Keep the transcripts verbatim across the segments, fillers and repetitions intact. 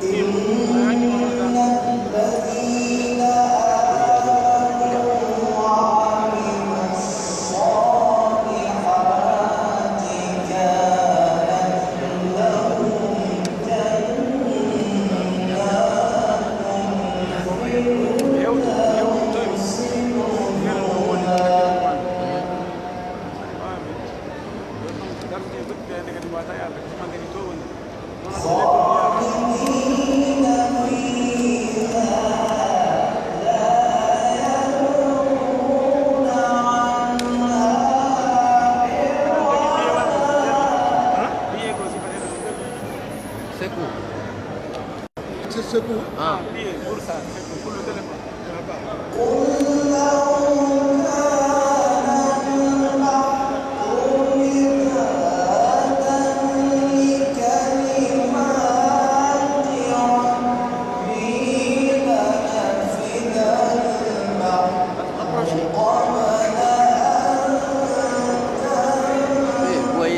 إن الذين آمنوا وعملوا الصالحات كانت لهم جنات الفردوس نزلا. خالدين فيها لا يبغون عنها حولا. Seku. C'est Seku. Ah. قل لو كان الحق مدادا لكلمات ربي لنفد البحر قبل أن تنفد كلمات ربي.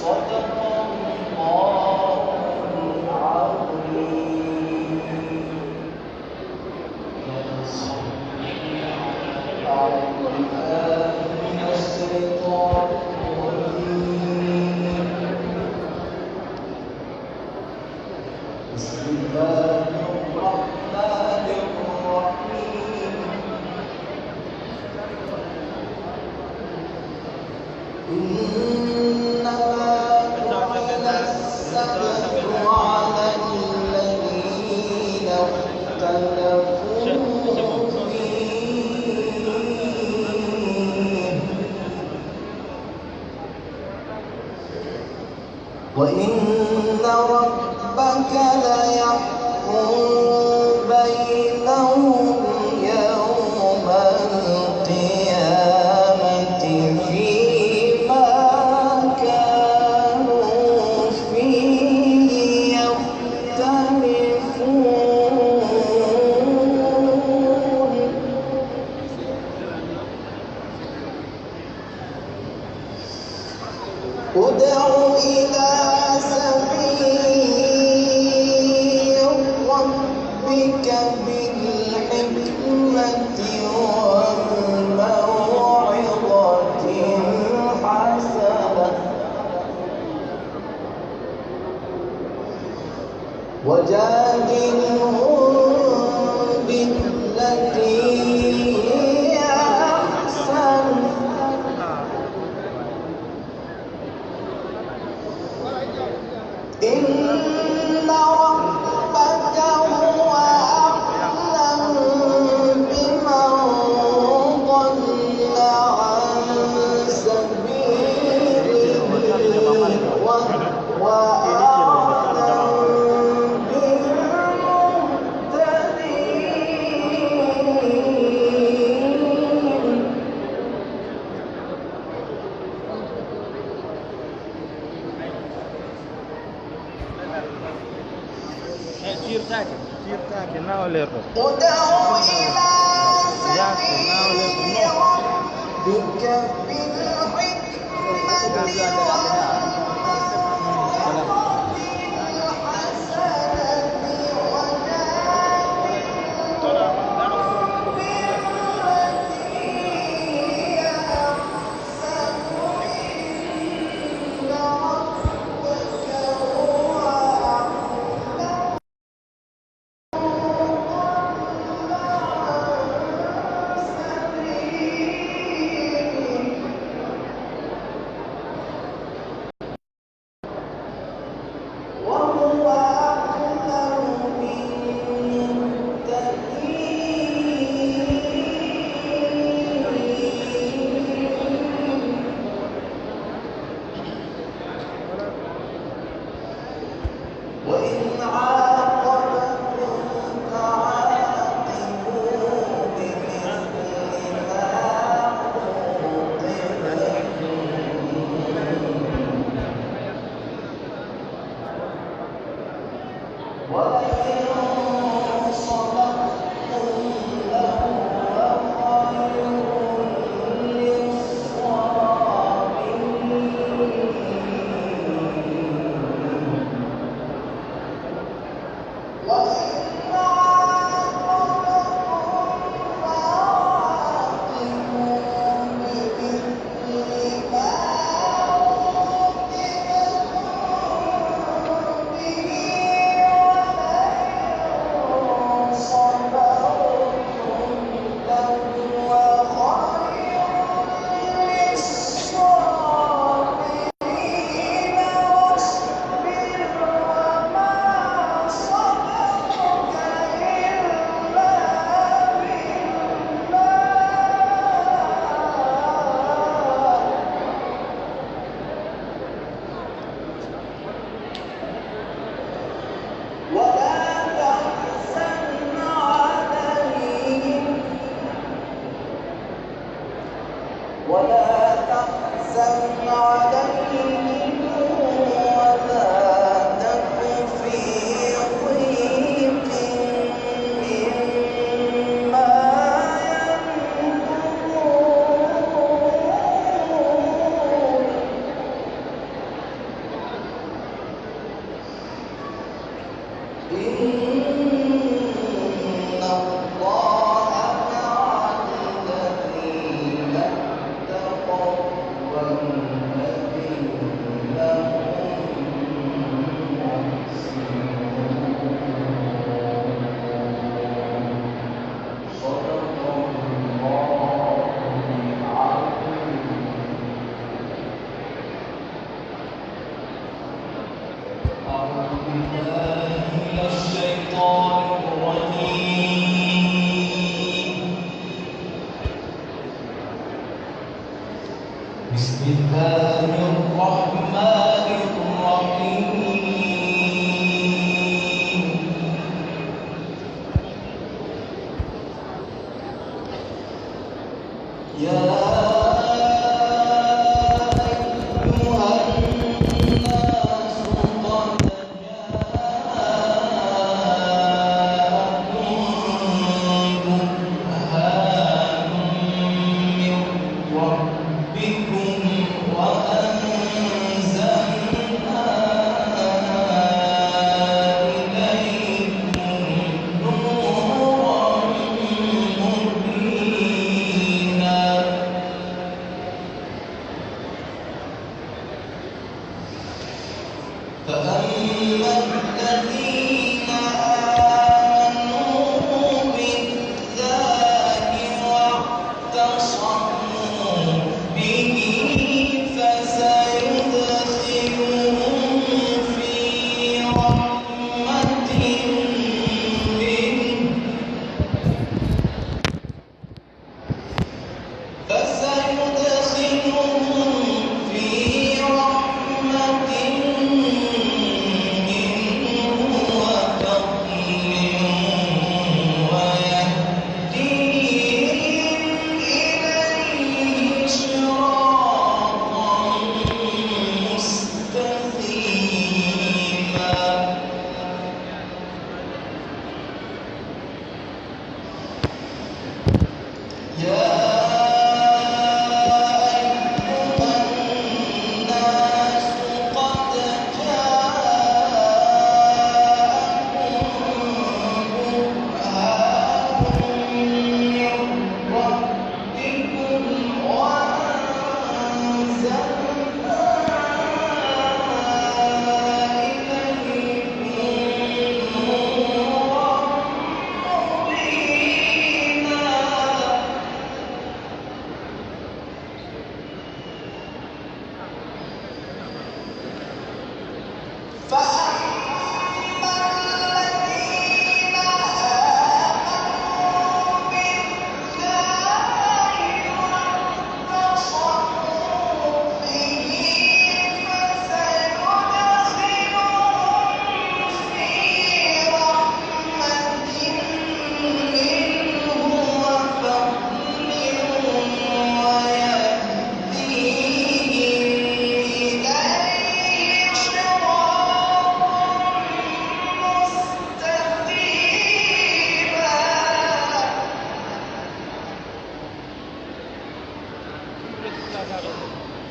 صدق الله العظيم. أعوذ بالله من الشيطان الرجيم. بسم الله الرحمن الرحيم. إنما جعل السبت على الذين اختلفوا فيه. وإن ربك ليحكم بينهم يوم القيامة فيما كانوا فيه يختلفون. ادع إلى سبيل ربك بالحكمة والموعظة الحسنة وجادلهم بالتي هي أحسن. إن ربك هو أعلم بمن ضل عن سبيله وهو أعلم بالمهتدين. Eh, tiirtaake, tiirtaake, na o leerɗo. ادع إلى سبيل ربك بالحكمة والموعظة الحسنة وجادلهم بالتي هي أحسن. وإن عاقبتم فعاقبوا بمثل ما عوقبتم به، ولئن صبرتم لهو خير للصابرين. إن الله مع الذين اتقوا والذين هم محسنون. صدق الله العظيم. أعوذ بالله من الشيطان الرجيم. بسم الله الرحمن الرحيم. يا أيها الناس قد جاءكم برهان من ربكم وأنزلنا إليكم نورا مبينا. فأما الذين آمنوا بالله واعتصموا به فسيدخلهم في رحمة منه فسيدخلهم في رحمة منه وفضل ويهديهم إليه صراطا مستقيما. يا أيها الناس قد جاءكم برهان من ربكم وأنزلنا إليكم نورا مبينا. فأما الذين آمنوا بالله واعتصموا به فسيدخلهم في رحمة منه وفضل ويهديهم إليه صراطا مستقيما.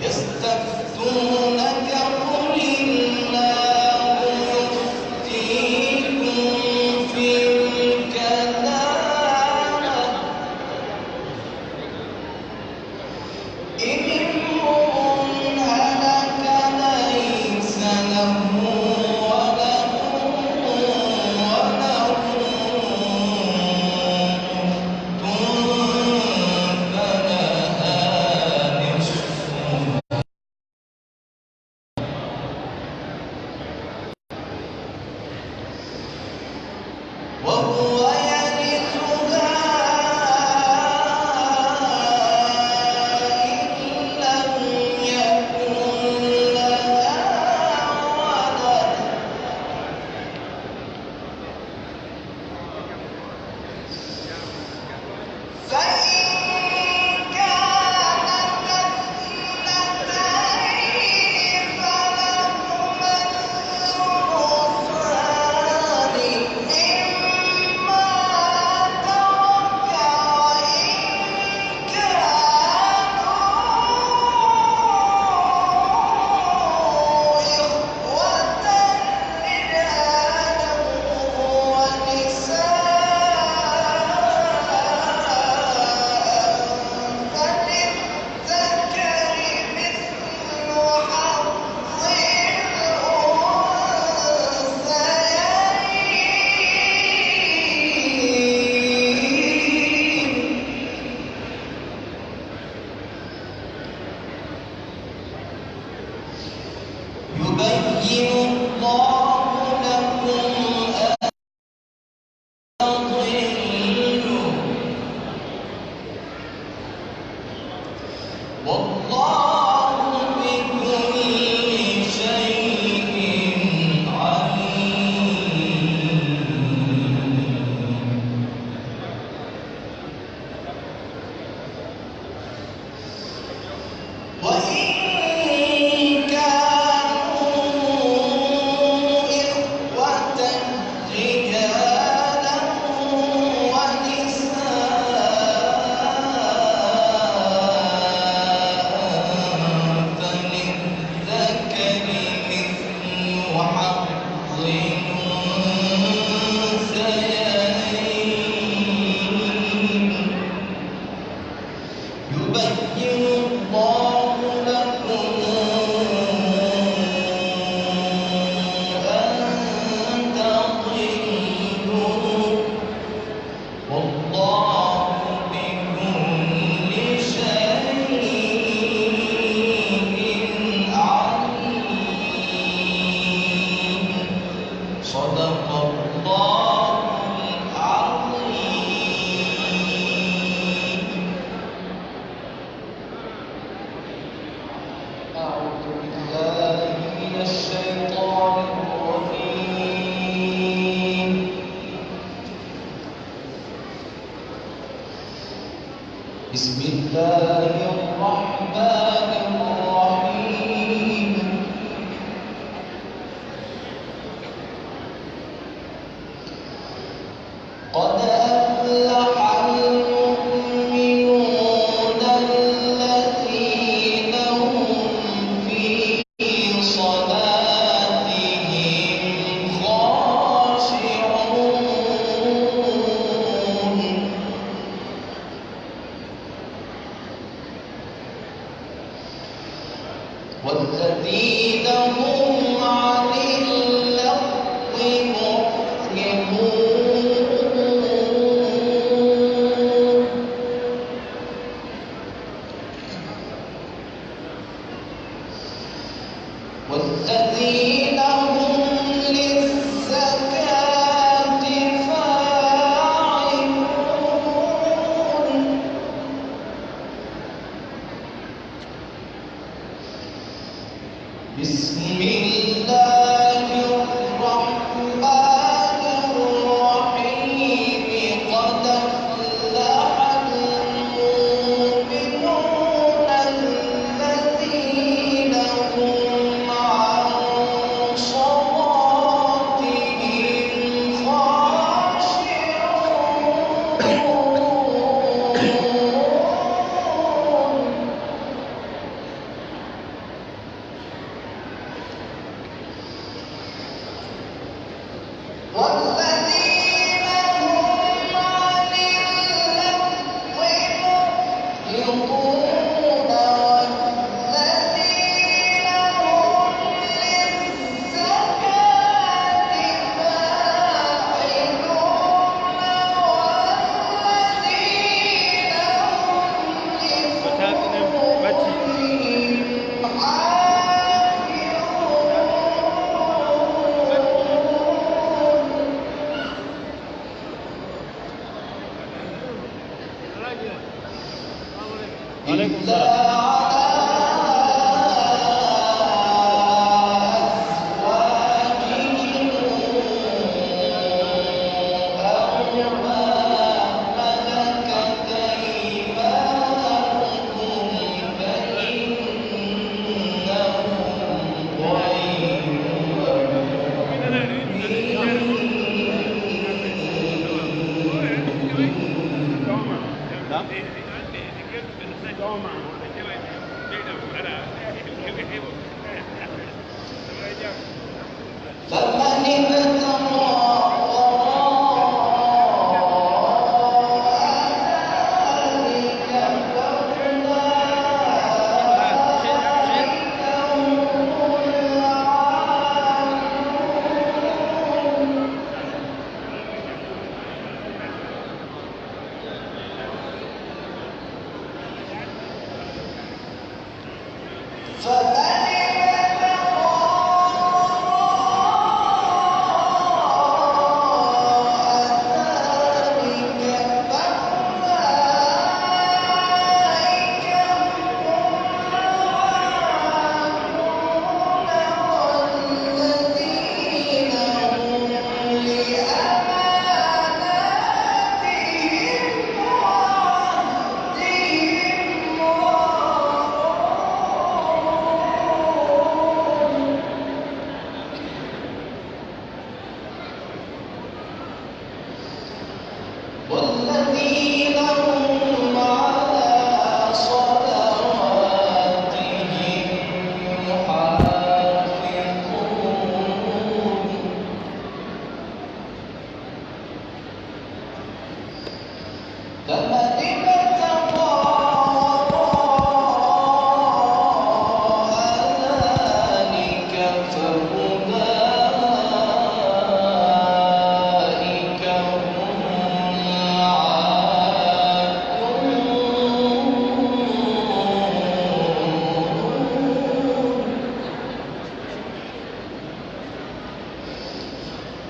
يستفتونك قل الله يفتيكم في الكلالة إن امرؤ هلك ليس له ولد وله أخت فلها نصف ما وهو يرثها إن لم يكن لها ولد فإن كانتا اثنتين فلهما الثلثان مما صدق الله العظيم. أعوذ بالله من الشيطان الرجيم. بسم الله الرحمن الرحيم. قد أفلح المؤمنون الذين هم في صلاتهم خاشعون. والذين هم عن اللغو معرضون. والذين هم للزكاة فاعلون. بسم الله الرحمن الرحيم. قد أفلح المؤمنون الذين هم عن صلاتهم خاشعون. والذين هم عن اللغو معرضون. والذين هم للزكاة فاعلون. والذين هم لفروجهم حافظون. عليكم السلام. فمن ابتغى وراء ذلك فأولئك هم العادون. فمن ابتغى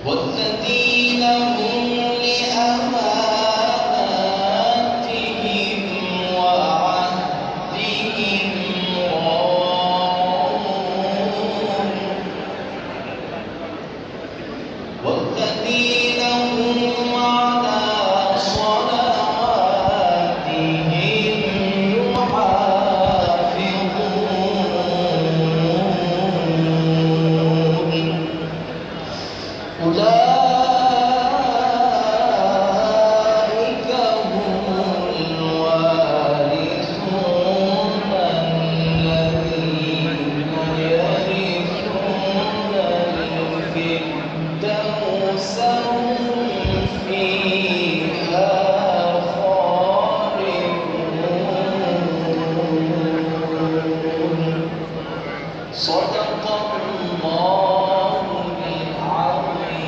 والذين هم لأماناتهم وعهدهم راعون. والذين هم على صلواتهم يحافظون. أولئك هم الوارثون الذين يرثون الفردوس هم فيها خالدون. صدق الله العظيم.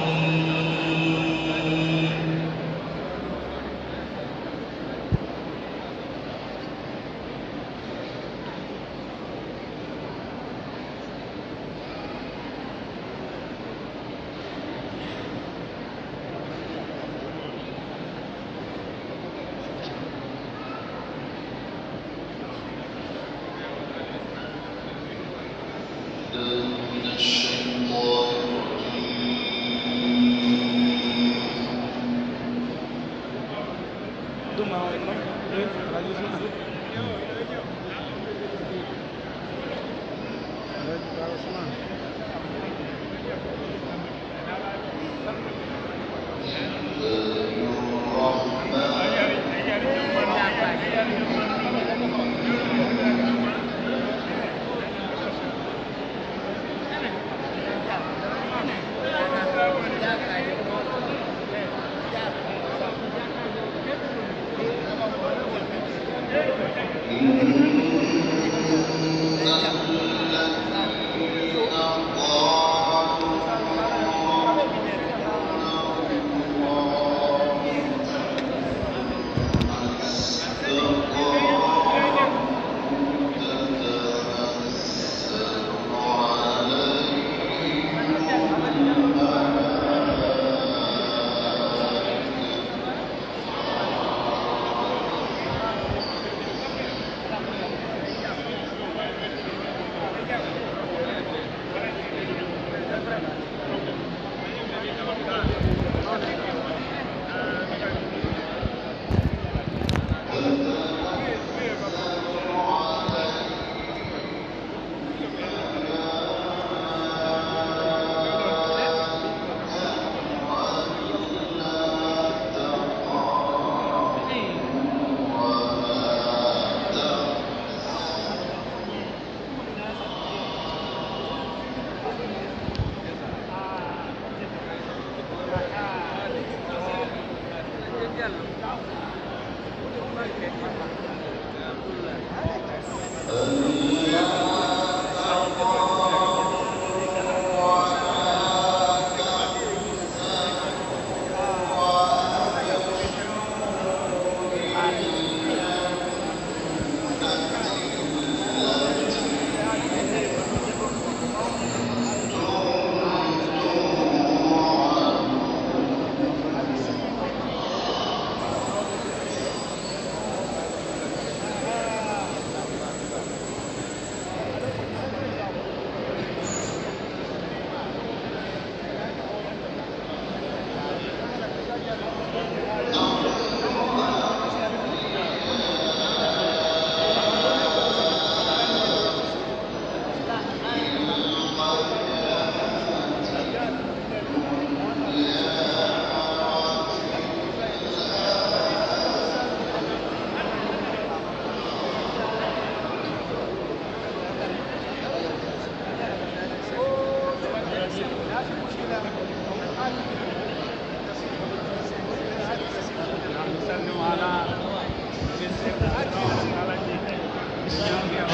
من الشيطان الرجيم.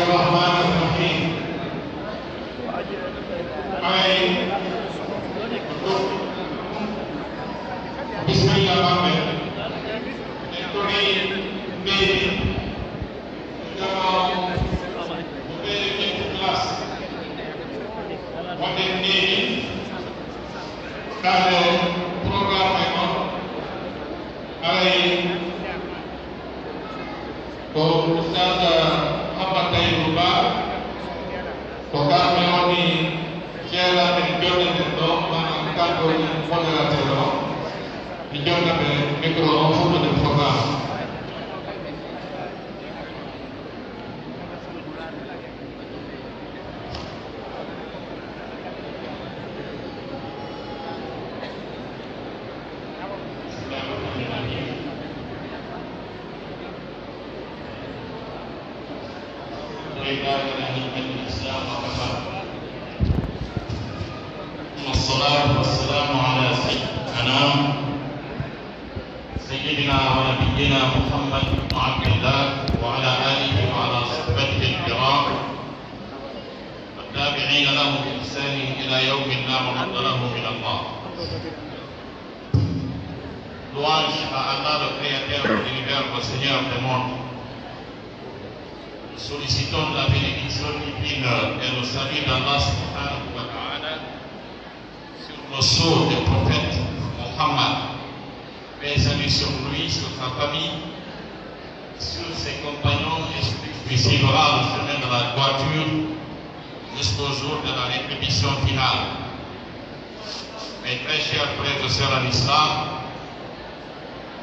الرحمن الرحيم. Ay, bismillah, maɓɓe. En torii mbeeri, jama, mbeeri ñetti place. Wonde mbeeri, Hannde programme men on, haray ko Oustaz Hammat Tahirou Ba, ko kanko woni jeeraɓe e jonne ɗen ɗo, maanaam kanko woni modérateur o. Mi jokka ɓe micro o, fuɗɗude programme. السلام وكفى. ثم الصلاة والسلام على سيد الأنام سيدنا ونبينا محمد بن عبد الله وعلى آله وعلى صحبته الكرام والتابعين لهم بإحسان إلى يوم لا مرد له من الله. Louange à Allah, le créateur de l'univers, le Seigneur des mondes. Nous sollicitons la bénédiction divine et le salut d'Allah subhanahu wa ta'ala sur le sceau du prophète Mohammed, paix et salut sur lui, sur sa famille, sur ses compagnons et celui qui suivra le chemin de la droiture jusqu'au jour de la rétribution finale. Mes très chers frères et sœurs en islam,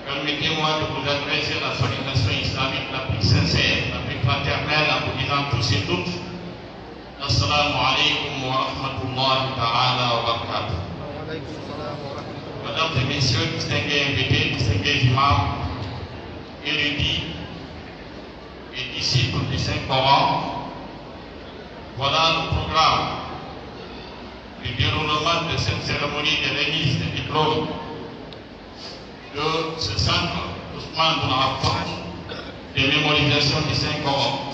permettez-moi de vous adresser la salutation islamique la plus sincère, la plus fraternelle, en vous disant tous et toutes, Assalamu alaikum wa rahmatullahi ta'ala wa barakatuh. Mesdames et messieurs, distingués invités, distingués imams, érudits et disciples du Saint-Coran, voilà le programme du déroulement de cette cérémonie de remise des diplômes de ce centre Ousmane Boun Affan de mémorisation du Saint-Coran.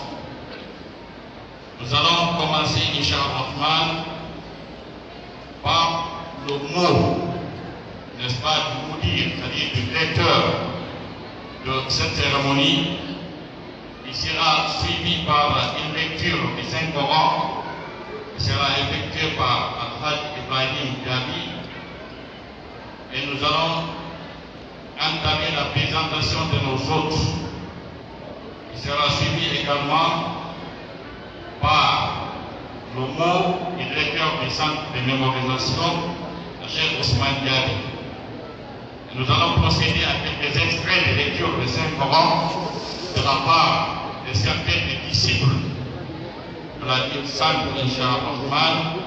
Nous allons commencer, Inch'Allah Rahman, par le mot, n'est-ce pas, du moudir, c'est-à-dire du directeur de cette cérémonie, qui sera suivi par une lecture du Saint-Coran, qui sera effectuée par Al-Hajj Ibrahim Gabi. Et nous allons entamer la présentation de nos hôtes, qui sera suivie également par le mot du directeur du centre de mémorisation, le Cheikh Ousmane Diaby. Et nous allons procéder à quelques extraits de lecture de Saint-Coran de la part de certains des disciples de la ville sainte, Inch'Allah Rahman.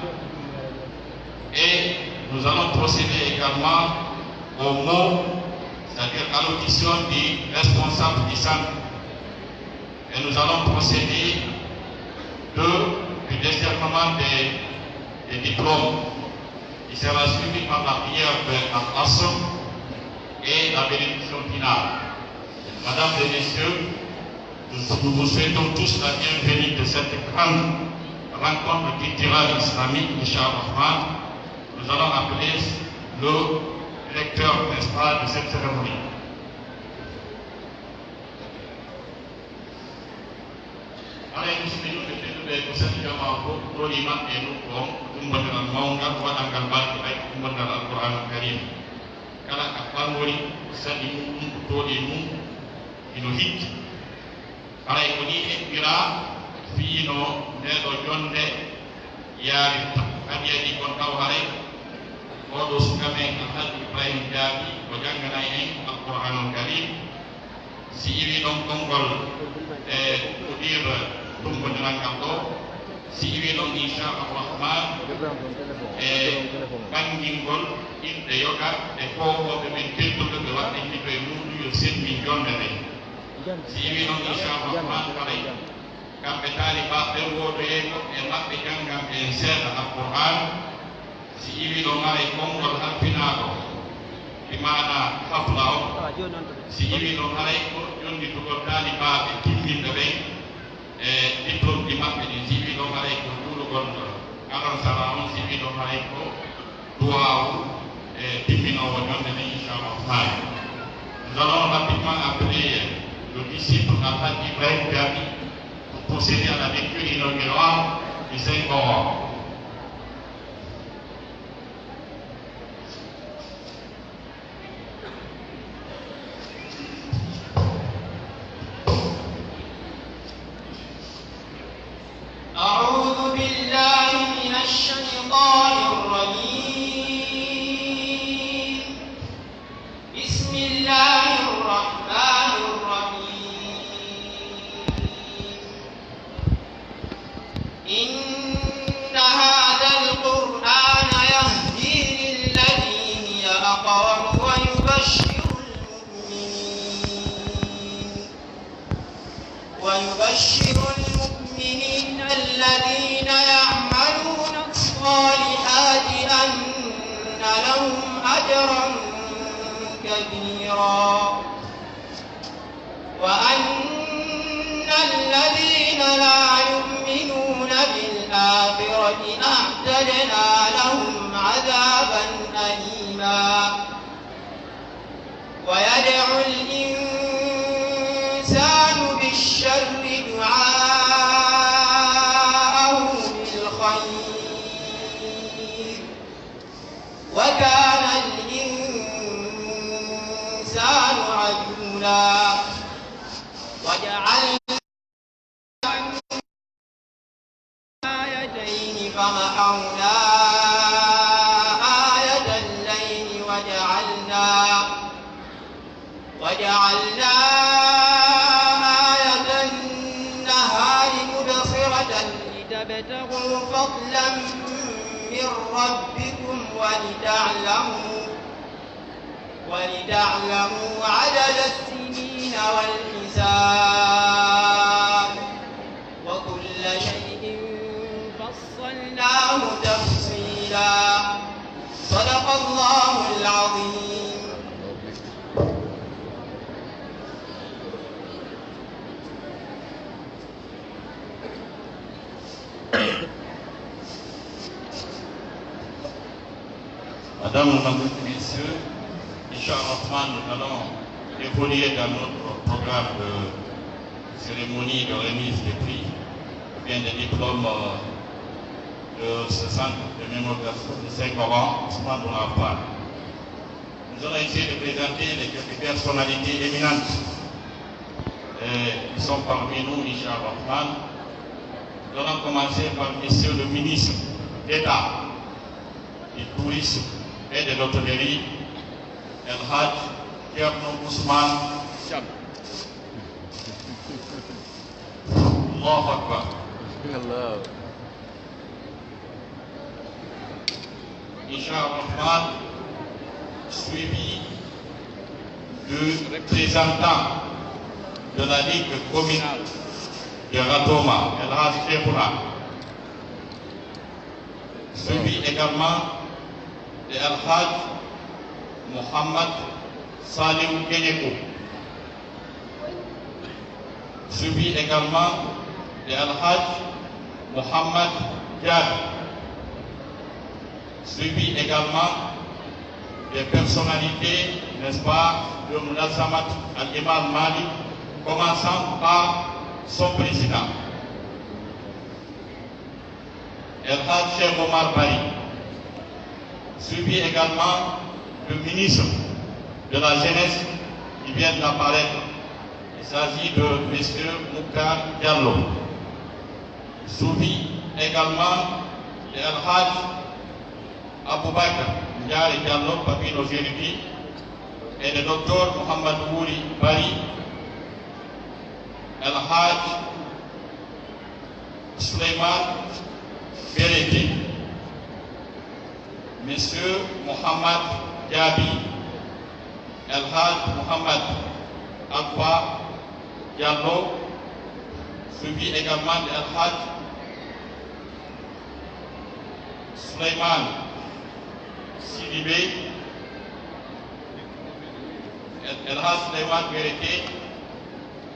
Et nous allons procéder également au mot, c'est-à-dire à l'audition du responsable du centre. Et nous allons procéder de, du décernement des, des diplômes, qui sera suivi par la prière de Al-Asr et la bénédiction finale. Mesdames et messieurs, nous, nous vous souhaitons tous la bienvenue de cette grande rencontre culturelle islamique, Inch'Allah Rahman. Nous allons appeler le directeur, n'est-ce pas, de cette cérémonie. Haray, musidɓe julɓe tedduɓe, ko sali jamaa o fof, ko tooli maɓɓe e nokku on, ko tummbondiral mawngal, waɗangal barke, ɓay ko tummbondiral Alqur'aanul Kariim. Kala ka ɓangori, ko sali mum ɗum, ko tooli mum, ino hikki. Haray ko nii eɓɓiraa, fii no ndee ɗoo jonnde yaarirta. Kadi adii kon taw haray oo ɗoo suka men Alhaji Ibrahim Jaabi, o jannganay en Alqur'aanul Kariim. Si iwii ɗon konngol e mudir tummbondiral ngal ɗoo, si iwii ɗon, Inch'Allah Rahman, e ɓanngingol inɗe yoga e koowooɓe men tedduɓe ɓe waɗɗen hito e muuɗum, yo semmbin jonnde nden. Si iwii ɗon, Inch'Allah Rahman, haray kamɓe taalibaaɓe ɓen, woodoyee goɗɗo e maɓɓe janngan ɓe en seeɗa Alqur'aan. Si iwii ɗon haray konngol halfinaaɗo, bi maana hafla on, si iwii ɗon haray ko jonnitugol taalibaaɓe timminɓe ɓen e diplôme ji maɓɓe ɗin, si iwii ɗon haray ko juulugol alansara on, si iwii ɗon haray ko duwaawu e timminoowo jonnde nden, Inch'Allah Rahman. Nous allons rapidement appeler le disciple Alhaji Ibrahim Gabi pour procéder à la lecture inaugurale du Saint-Coran. أجرا كبيرا. وأن الذين لا يؤمنون بالآخرة أعتدنا لهم عذابا أليما. ويدعو الإنسان بالشر دعاءه بالخير، وكان الإنسان عجولا. وجعلنا آيتين فمحونا آية الليل وجعلنا، وجعلنا آية النهار مبصرة لتبتغوا فضلا من ربكم ولتعلموا، ولتعلموا عدد السنين والحساب، وكل شيء فصلناه تفصيلا. صدق الله العظيم. Madame, Mesdames et Messieurs, Inch'Allah, nous allons évoluer dans notre programme de cérémonie de remise des prix, ou bien des diplômes, euh, de ce centre de mémorisation de Saint-Laurent, Ousmane Boun Affan. Nous allons essayer de présenter les quelques personnalités éminentes, euh, qui sont parmi nous, Inch'Allah Rahman. Nous allons commencer par Monsieur le ministre d'État du Tourisme et de l'Hôtellerie, El Hadj Thierno Ousmane Thiam. Allahu Akbar. Inch'Allah Rahman, suivi du représentant de la Ligue communale de Ratoma, El Hadj Cheikhouna, suivi également de El Hadj Mohamed Saliou Guéniékou, suivi également de El Hadj Mohamed Diaby, suivi également des personnalités, n'est-ce pas, de Munazzamat Al-Imam Malik, commençant par son président, El Hadj Cheikh Omar Bari, suivi également du ministre de la Jeunesse qui vient d'apparaître. Il s'agit de Monsieur Mokhtar Diallo, suivi également de El Hadj Aboubacar Ndiari Diallo, Papino Zeridi, et de Docteur Mohamed Wouri Bari, El Hadj Souleymane Berete, Monsieur Mohamed Diaby, El Hadj Mohamed Alpha Diallo, suivi également de El Hadj Souleymane Sidibé, El, El Hadj Souleymane Berete.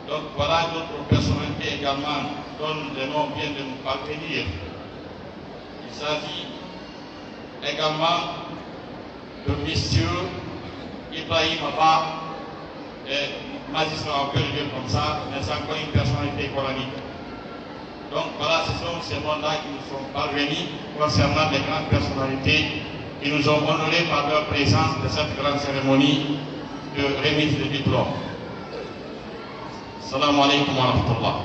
Donc voilà d'autres personnalités également dont les noms viennent de nous parvenir. Il s'agit également de Monsieur Ibrahim Abba, et magistrat, on peut le dire comme ça, mais c'est encore une personnalité coranique. Donc voilà, ce sont ces noms-là qui nous sont parvenus concernant les grandes personnalités qui nous ont honorés par leur présence de cette grande cérémonie de remise de diplôme. Salam alaikum wa rahmatullah.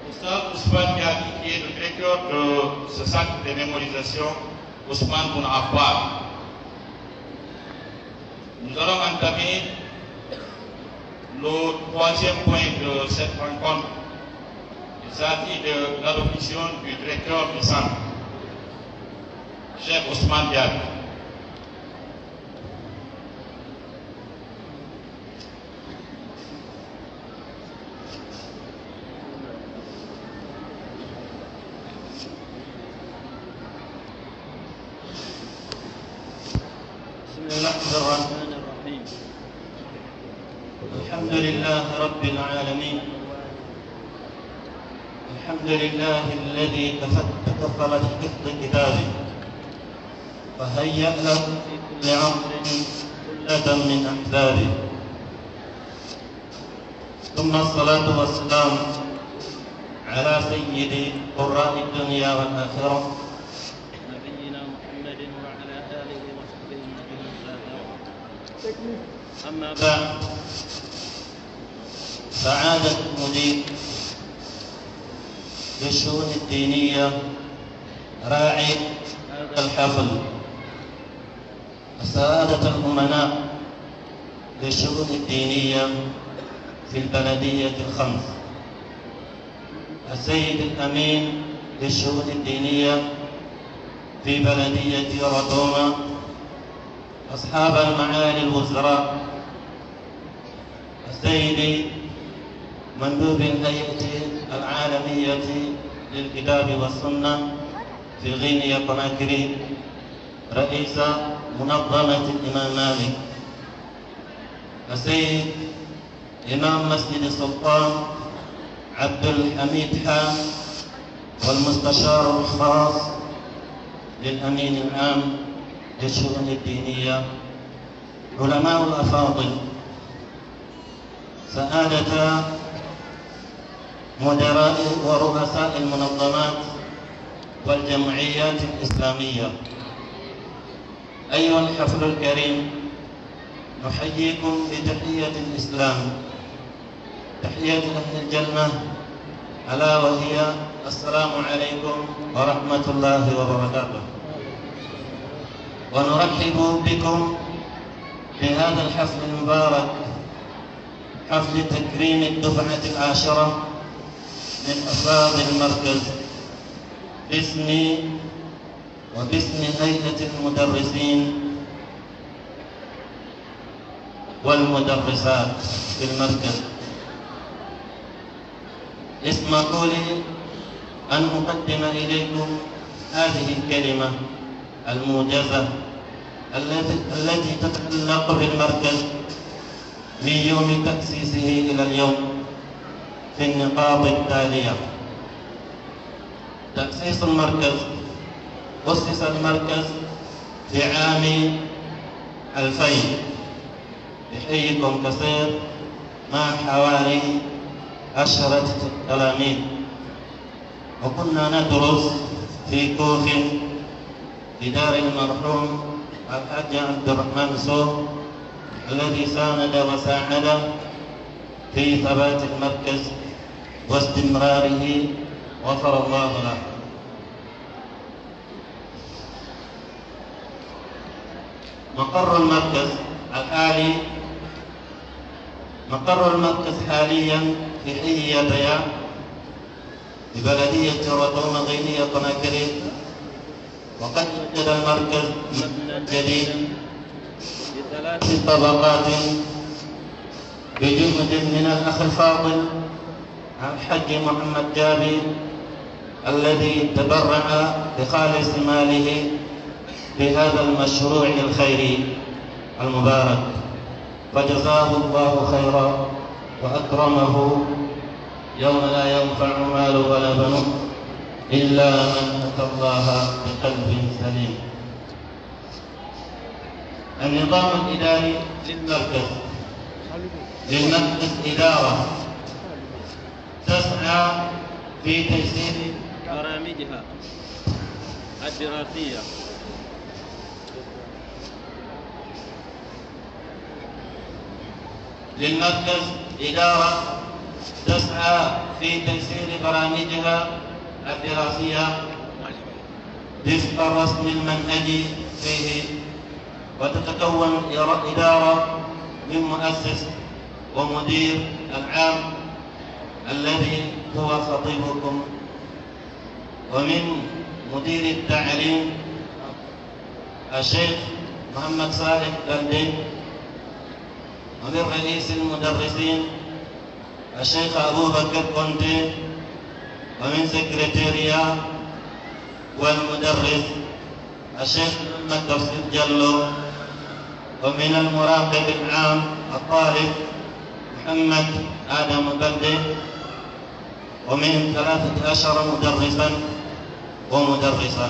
Oustaz Ousmane Diaby, qui est le directeur de ce centre de mémorisation, Ousmane Boun Affan. Nous allons entamer le troisième point de cette rencontre. Il S'agit de l'allocution du directeur du centre, Cheikh Ousmane Diaby. بسم الله الرحمن الرحيم. الحمد لله رب العالمين. الحمد لله الذي تفت-، تكفل بحفظ كتابه وهيأ له في كل أمر ثلة من أحبابه. ثم الصلاة والسلام على سيد قراء الدنيا والآخرة، نبينا محمد وعلى آله وصحبه وسلم. أما بعد، سعادة المدير للشؤون الدينية راعي هذا الحفل، السعادة الأمناء للشؤون الدينية في البلدية الخمس، السيد الأمين للشؤون الدينية في بلدية روتوما، أصحاب المعالي الوزراء، السيد مندوب الهيئة العالمية للكتاب والسنة في غينيا كوناكري، رئيس منظمة الإمام مالك، السيد إمام مسجد السلطان عبد الحميد حام، والمستشار الخاص للأمين العام للشؤون الدينية، علماء الأفاضل، سعادة مدراء ورؤساء المنظمات والجمعيات الإسلامية، أيها الحفل الكريم، نحييكم بتحية الإسلام، تحية أهل الجنة، ألا وهي: السلام عليكم ورحمة الله وبركاته. ونرحب بكم في هذا الحفل المبارك، حفل تكريم الدفعة العاشرة من حفاظ المركز، باسمي وباسم هيئة المدرسين والمدرسات في المركز. اسمحوا لي أن أقدم إليكم هذه الكلمة الموجزة التي، التي تتعلق بالمركز من يوم تأسيسه إلى اليوم في النقاط التالية. تأسيس المركز: أسس المركز في عام ألفين بحي كونكسير مع حوالي عشرة تلاميذ، وكنا ندرس في كوخ في دار المرحوم الحاج عبد الرحمن سو، الذي ساند وساعد في ثبات المركز واستمراره، غفر الله له. مقر المركز الحالي، مقر المركز حاليا في حي يابيا ببلدية روتوما غينيا كوناكري، وقد وجد المركز مبنى جديد بثلاث طبقات بجهد من الأخ الفاضل الحاج محمد جابر، الذي تبرع بخالص ماله في هذا المشروع الخيري المبارك، فجزاه الله خيرا وأكرمه يوم لا ينفع مال ولا بنون إلا من أتى الله بقلب سليم. النظام الإداري للمركز، للمركز إدارة تسعى في تيسير برامجها الدراسية. للمركز إدارة تسعى في تيسير برامجها الدراسية وفق الرسم المنهجي فيه، وتتكون إر-، إدارة من مؤسس ومدير العام الذي هو خطيبكم، ومن مدير التعليم الشيخ محمد صالح بلدي، ومن رئيس المدرسين الشيخ أبو بكر كونتي، ومن سكرتيريا والمدرس الشيخ محمد تفسير جلو، ومن المراقب العام الطالب محمد آدم بلدي، ومن ثلاثة عشر مدرسا ومدرسة.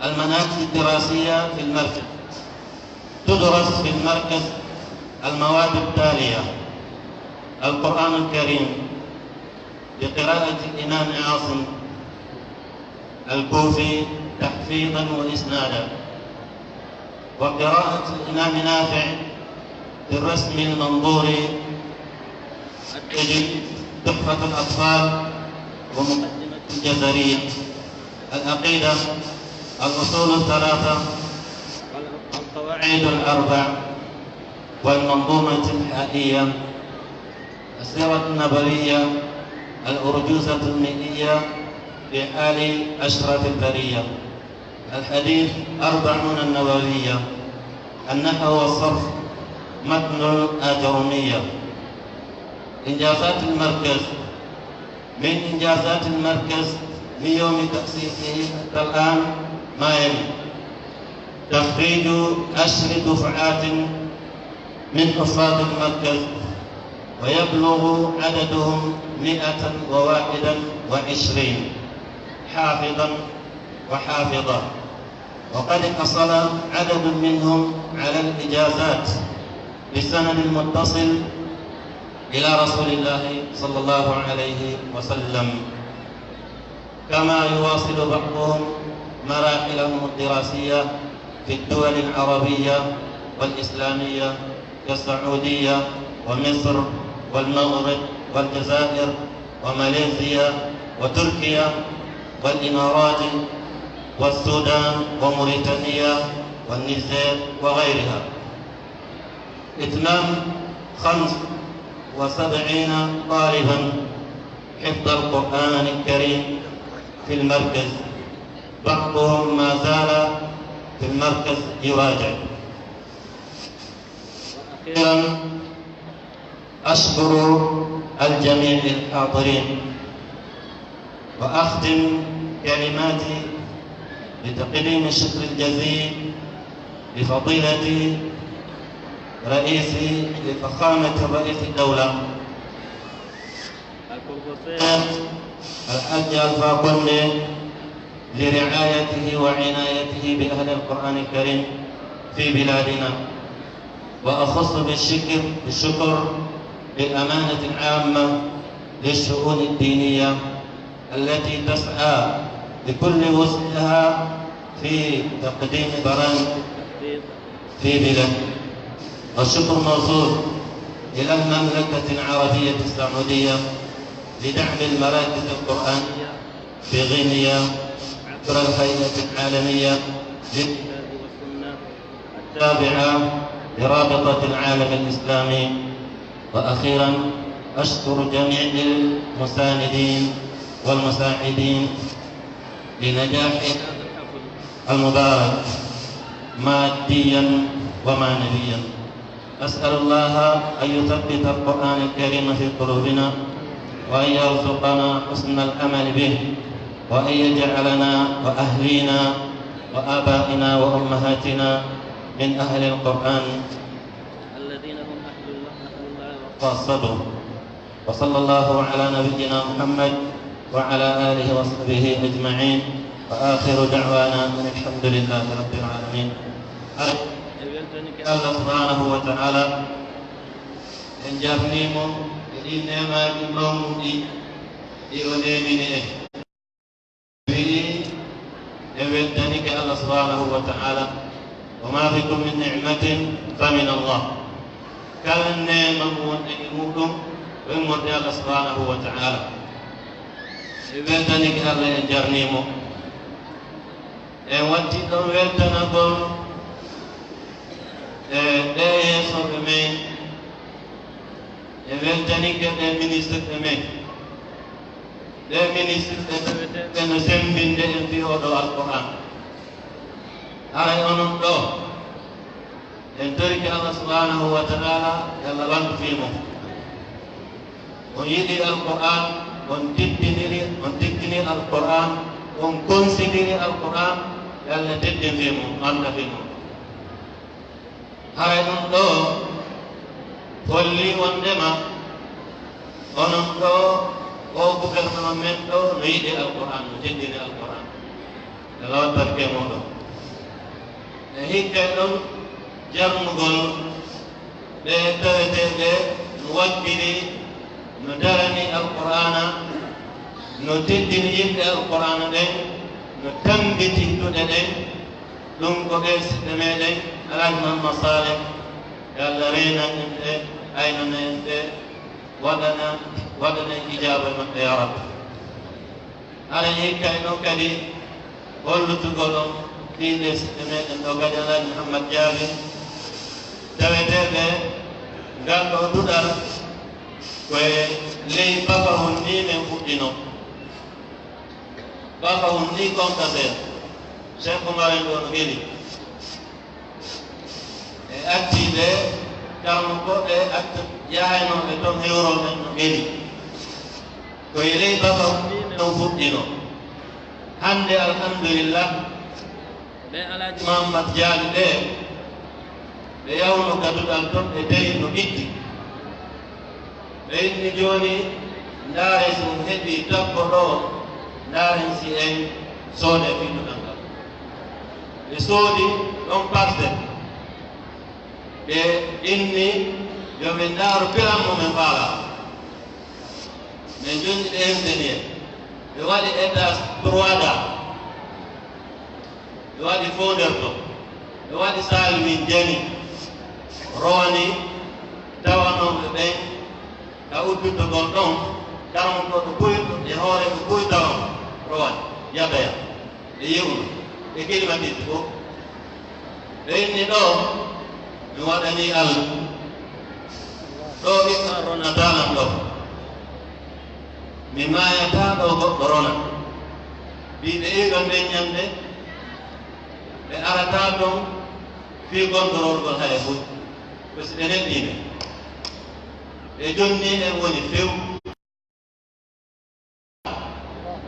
المناهج الدراسية في المركز: تدرس في المركز المواد التالية: القرآن الكريم بقراءة الإمام عاصم الكوفي تحفيظا وإسنادا، وقراءة الإمام نافع في الرسم المنظوري، التجويد، تحفة الأطفال، ومقدمة الجزرية، العقيدة، الأصول الثلاثة، والقواعد الأربع، والمنظومة الحائية، السيرة النبوية، الأرجوزة المائية في حال أشرف البرية، الحديث أربعون النووية، النحو والصرف، متن الآجرومية. إنجازات المركز: من إنجازات المركز من يوم تأسيسه حتى الآن ما يلي: تخريج عشر دفعات من حفاظ المركز، ويبلغ عددهم مائة وواحدا وعشرين حافظا وحافظة، وقد حصل عدد منهم على الإجازات بالسند المتصل إلى رسول الله صلى الله عليه وسلم، كما يواصل بعضهم مراحلهم الدراسية في الدول العربية والإسلامية كالسعودية ومصر والمغرب والجزائر وماليزيا وتركيا والإمارات والسودان وموريتانيا والنيجر وغيرها. إتمام خمس وسبعين طالبا حفظ القرآن الكريم في المركز، بعضهم ما زال في المركز يراجع. وأخيرا، أشكر الجميع الحاضرين، وأختم كلماتي بتقديم الشكر الجزيل لفضيلة رئيس، لفخامة رئيس الدولة البروفيسور الحاج ألفا كوندي لرعايته وعنايته بأهل القرآن الكريم في بلادنا، وأخص بالشكر، بالشكر للأمانة العامة للشؤون الدينية التي تسعى بكل وسعها في تقديم برامج في بلاد. والشكر موصول إلى المملكة العربية السعودية لدعم المراكز القرآنية في غينيا عبر الهيئة العالمية للكتاب والسنة التابعة لرابطة العالم الإسلامي. وأخيرا، أشكر جميع المساندين والمساعدين لنجاح هذا الحفل المبارك ماديا ومعنويا. أسأل الله أن يثبت القرآن الكريم في قلوبنا، وأن يرزقنا حسن العمل به، وأن يجعلنا وأهلينا وآبائنا وأمهاتنا من أهل القرآن الذين هم أهل الله، أهل الله وخاصته. وصلى الله على نبينا محمد وعلى آله وصحبه أجمعين. وآخر دعوانا أن الحمد لله رب العالمين. E weltanike Allah subhanahu wa ta'ala, en jarnii mo e ɗii neemaaji mawɗi ɗi o neemini en. Wi'i, en weltanike Allah subhanahu wa ta'ala. وما بكم من نعمة فمن الله. Kala neema mo wonɗen e muɗum, ko immorde Allah subhanahu wa ta'ala. En weltanike Allah, en jarnii mo. En watti ɗon weltanagol e ɓee yeesooɓe men, en weltanike ɓee ministirɓe men, Ɗee ministirɗe taweteeɗe no semmbinde en fii oo ɗoo Alqur'aan. Haray onon ɗoo, en torike Allah subhanahu wa ta'ala, yo Allah ɓantu fii mon. On yiɗi Alqur'aan, on teddiniri, on teddini Alqur'aan, on konsidiri Alqur'aan, yo Allah teddin fii mon, ɓanta fii mon. Haray ɗum ɗoo holli wonndema onon ɗoo, oo gouvernement men ɗoo no yiɗi Alqur'aan, no teddini Alqur'aan. Yo Allah waɗ barke e muuɗum. E hikka e ɗon jarnugol ɓe taweteeɓe no waggini, no darani Alqur'aana, no teddini yimɓe Alqur'aana ɓen, no tammbiti duɗe ɗen, ɗum ko ɓee siɓɓe meɗen, Alhaji Muhammad Saleh, yo Allah reenan en ɓe, aynana en ɓe, waɗana, waɗana en ijaaba e maɓɓe, yaa Rabbi. Hara hikka e ɗon kadi hollutugol on fii ɓee siɓɓe meɗen ɗoo kadi, Alhaji Muhammad Jaabi, taweteeɓe ngal ɗoo duɗal ko e ley Bafahun nii men fuɗɗinoo. Bafahun nii Konkaseer, Cheikh Oumar en ɗoo no geli. E ardiiɓe, karamokooɓe, arta-, yahaynooɓe toon hewroo men no geli. Ko e ley Bafahun nii men fuɗɗinoo. Hannde, alhamdulillah, ɓe Alhaji Muhammad Jaabi ɓe, ɓe yawno ka duɗal toon, ɓe tawi no ɓitti. Ɓe inni jooni, ndaaren si on heɓii tabbo ɗoo, ndaaren si en sooda fii duɗal ngal. Ɓe soodi ɗon parcelle. Ɓe inni yo min ndaaru pilan mo men faalaa. Min jonni ɓe ingénieur. Ɓe waɗi étage trois da. Ɓe waɗi foo nder ton. Ɓe waɗi saal min jani. Rowani tawanooɓe ɓen ka udditogol ɗon, karamokooɓe buy e hooreeɓe buy tawan rowani. Yadaya. Ɓe yeewno. Ɓe climatisé fof. Ɓe inni ɗoo, mi waɗanii Allah. Ɗoo ɓiɗɗo ronataa lan ɗoo. Mi maayataa ɗoo goɗɗo rona. Mbii ɓe iiɗon nden ñannde, ɓe arataa ton fii gondororgol haya fof. Ko si ɓe neɗɗii ɓe. Ɓe jonnii en woni few.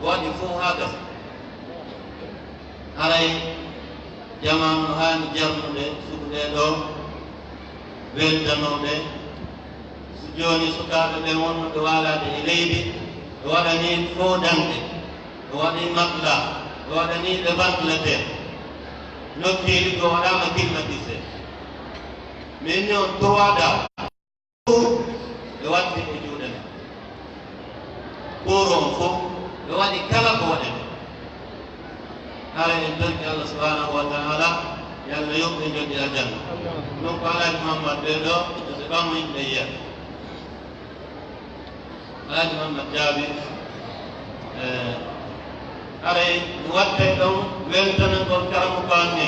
Waɗi fof haa gasa. Haray jamaa no haani jarnude suɓude ɗoo, weltanooɓe. So jooni sukaaɓe ɓe wonnooɓe waalaade e leydi, ɓe waɗanii fof danɗe, ɓe waɗii matla, ɓe waɗanii ɓe ventilateur. Nokkeeli ko waɗaama climatisé. Min ni on trois da. Fof ɓe watti e juuɗe men. Ɓooro on fof ɓe waɗi kala ko waɗete. Hara en torki Allah subhanahu wa ta'ala, yo Allah yoɓ ɓe jooɗi aljanna. Ɗum ko Alhaji Muhammad ɓe ɗoo, ɓe ɓamo yimɓe yiya. Alhaji Muhammad Jaabi, eh, haray mi wattay ɗon weltanagol karamoko an ne.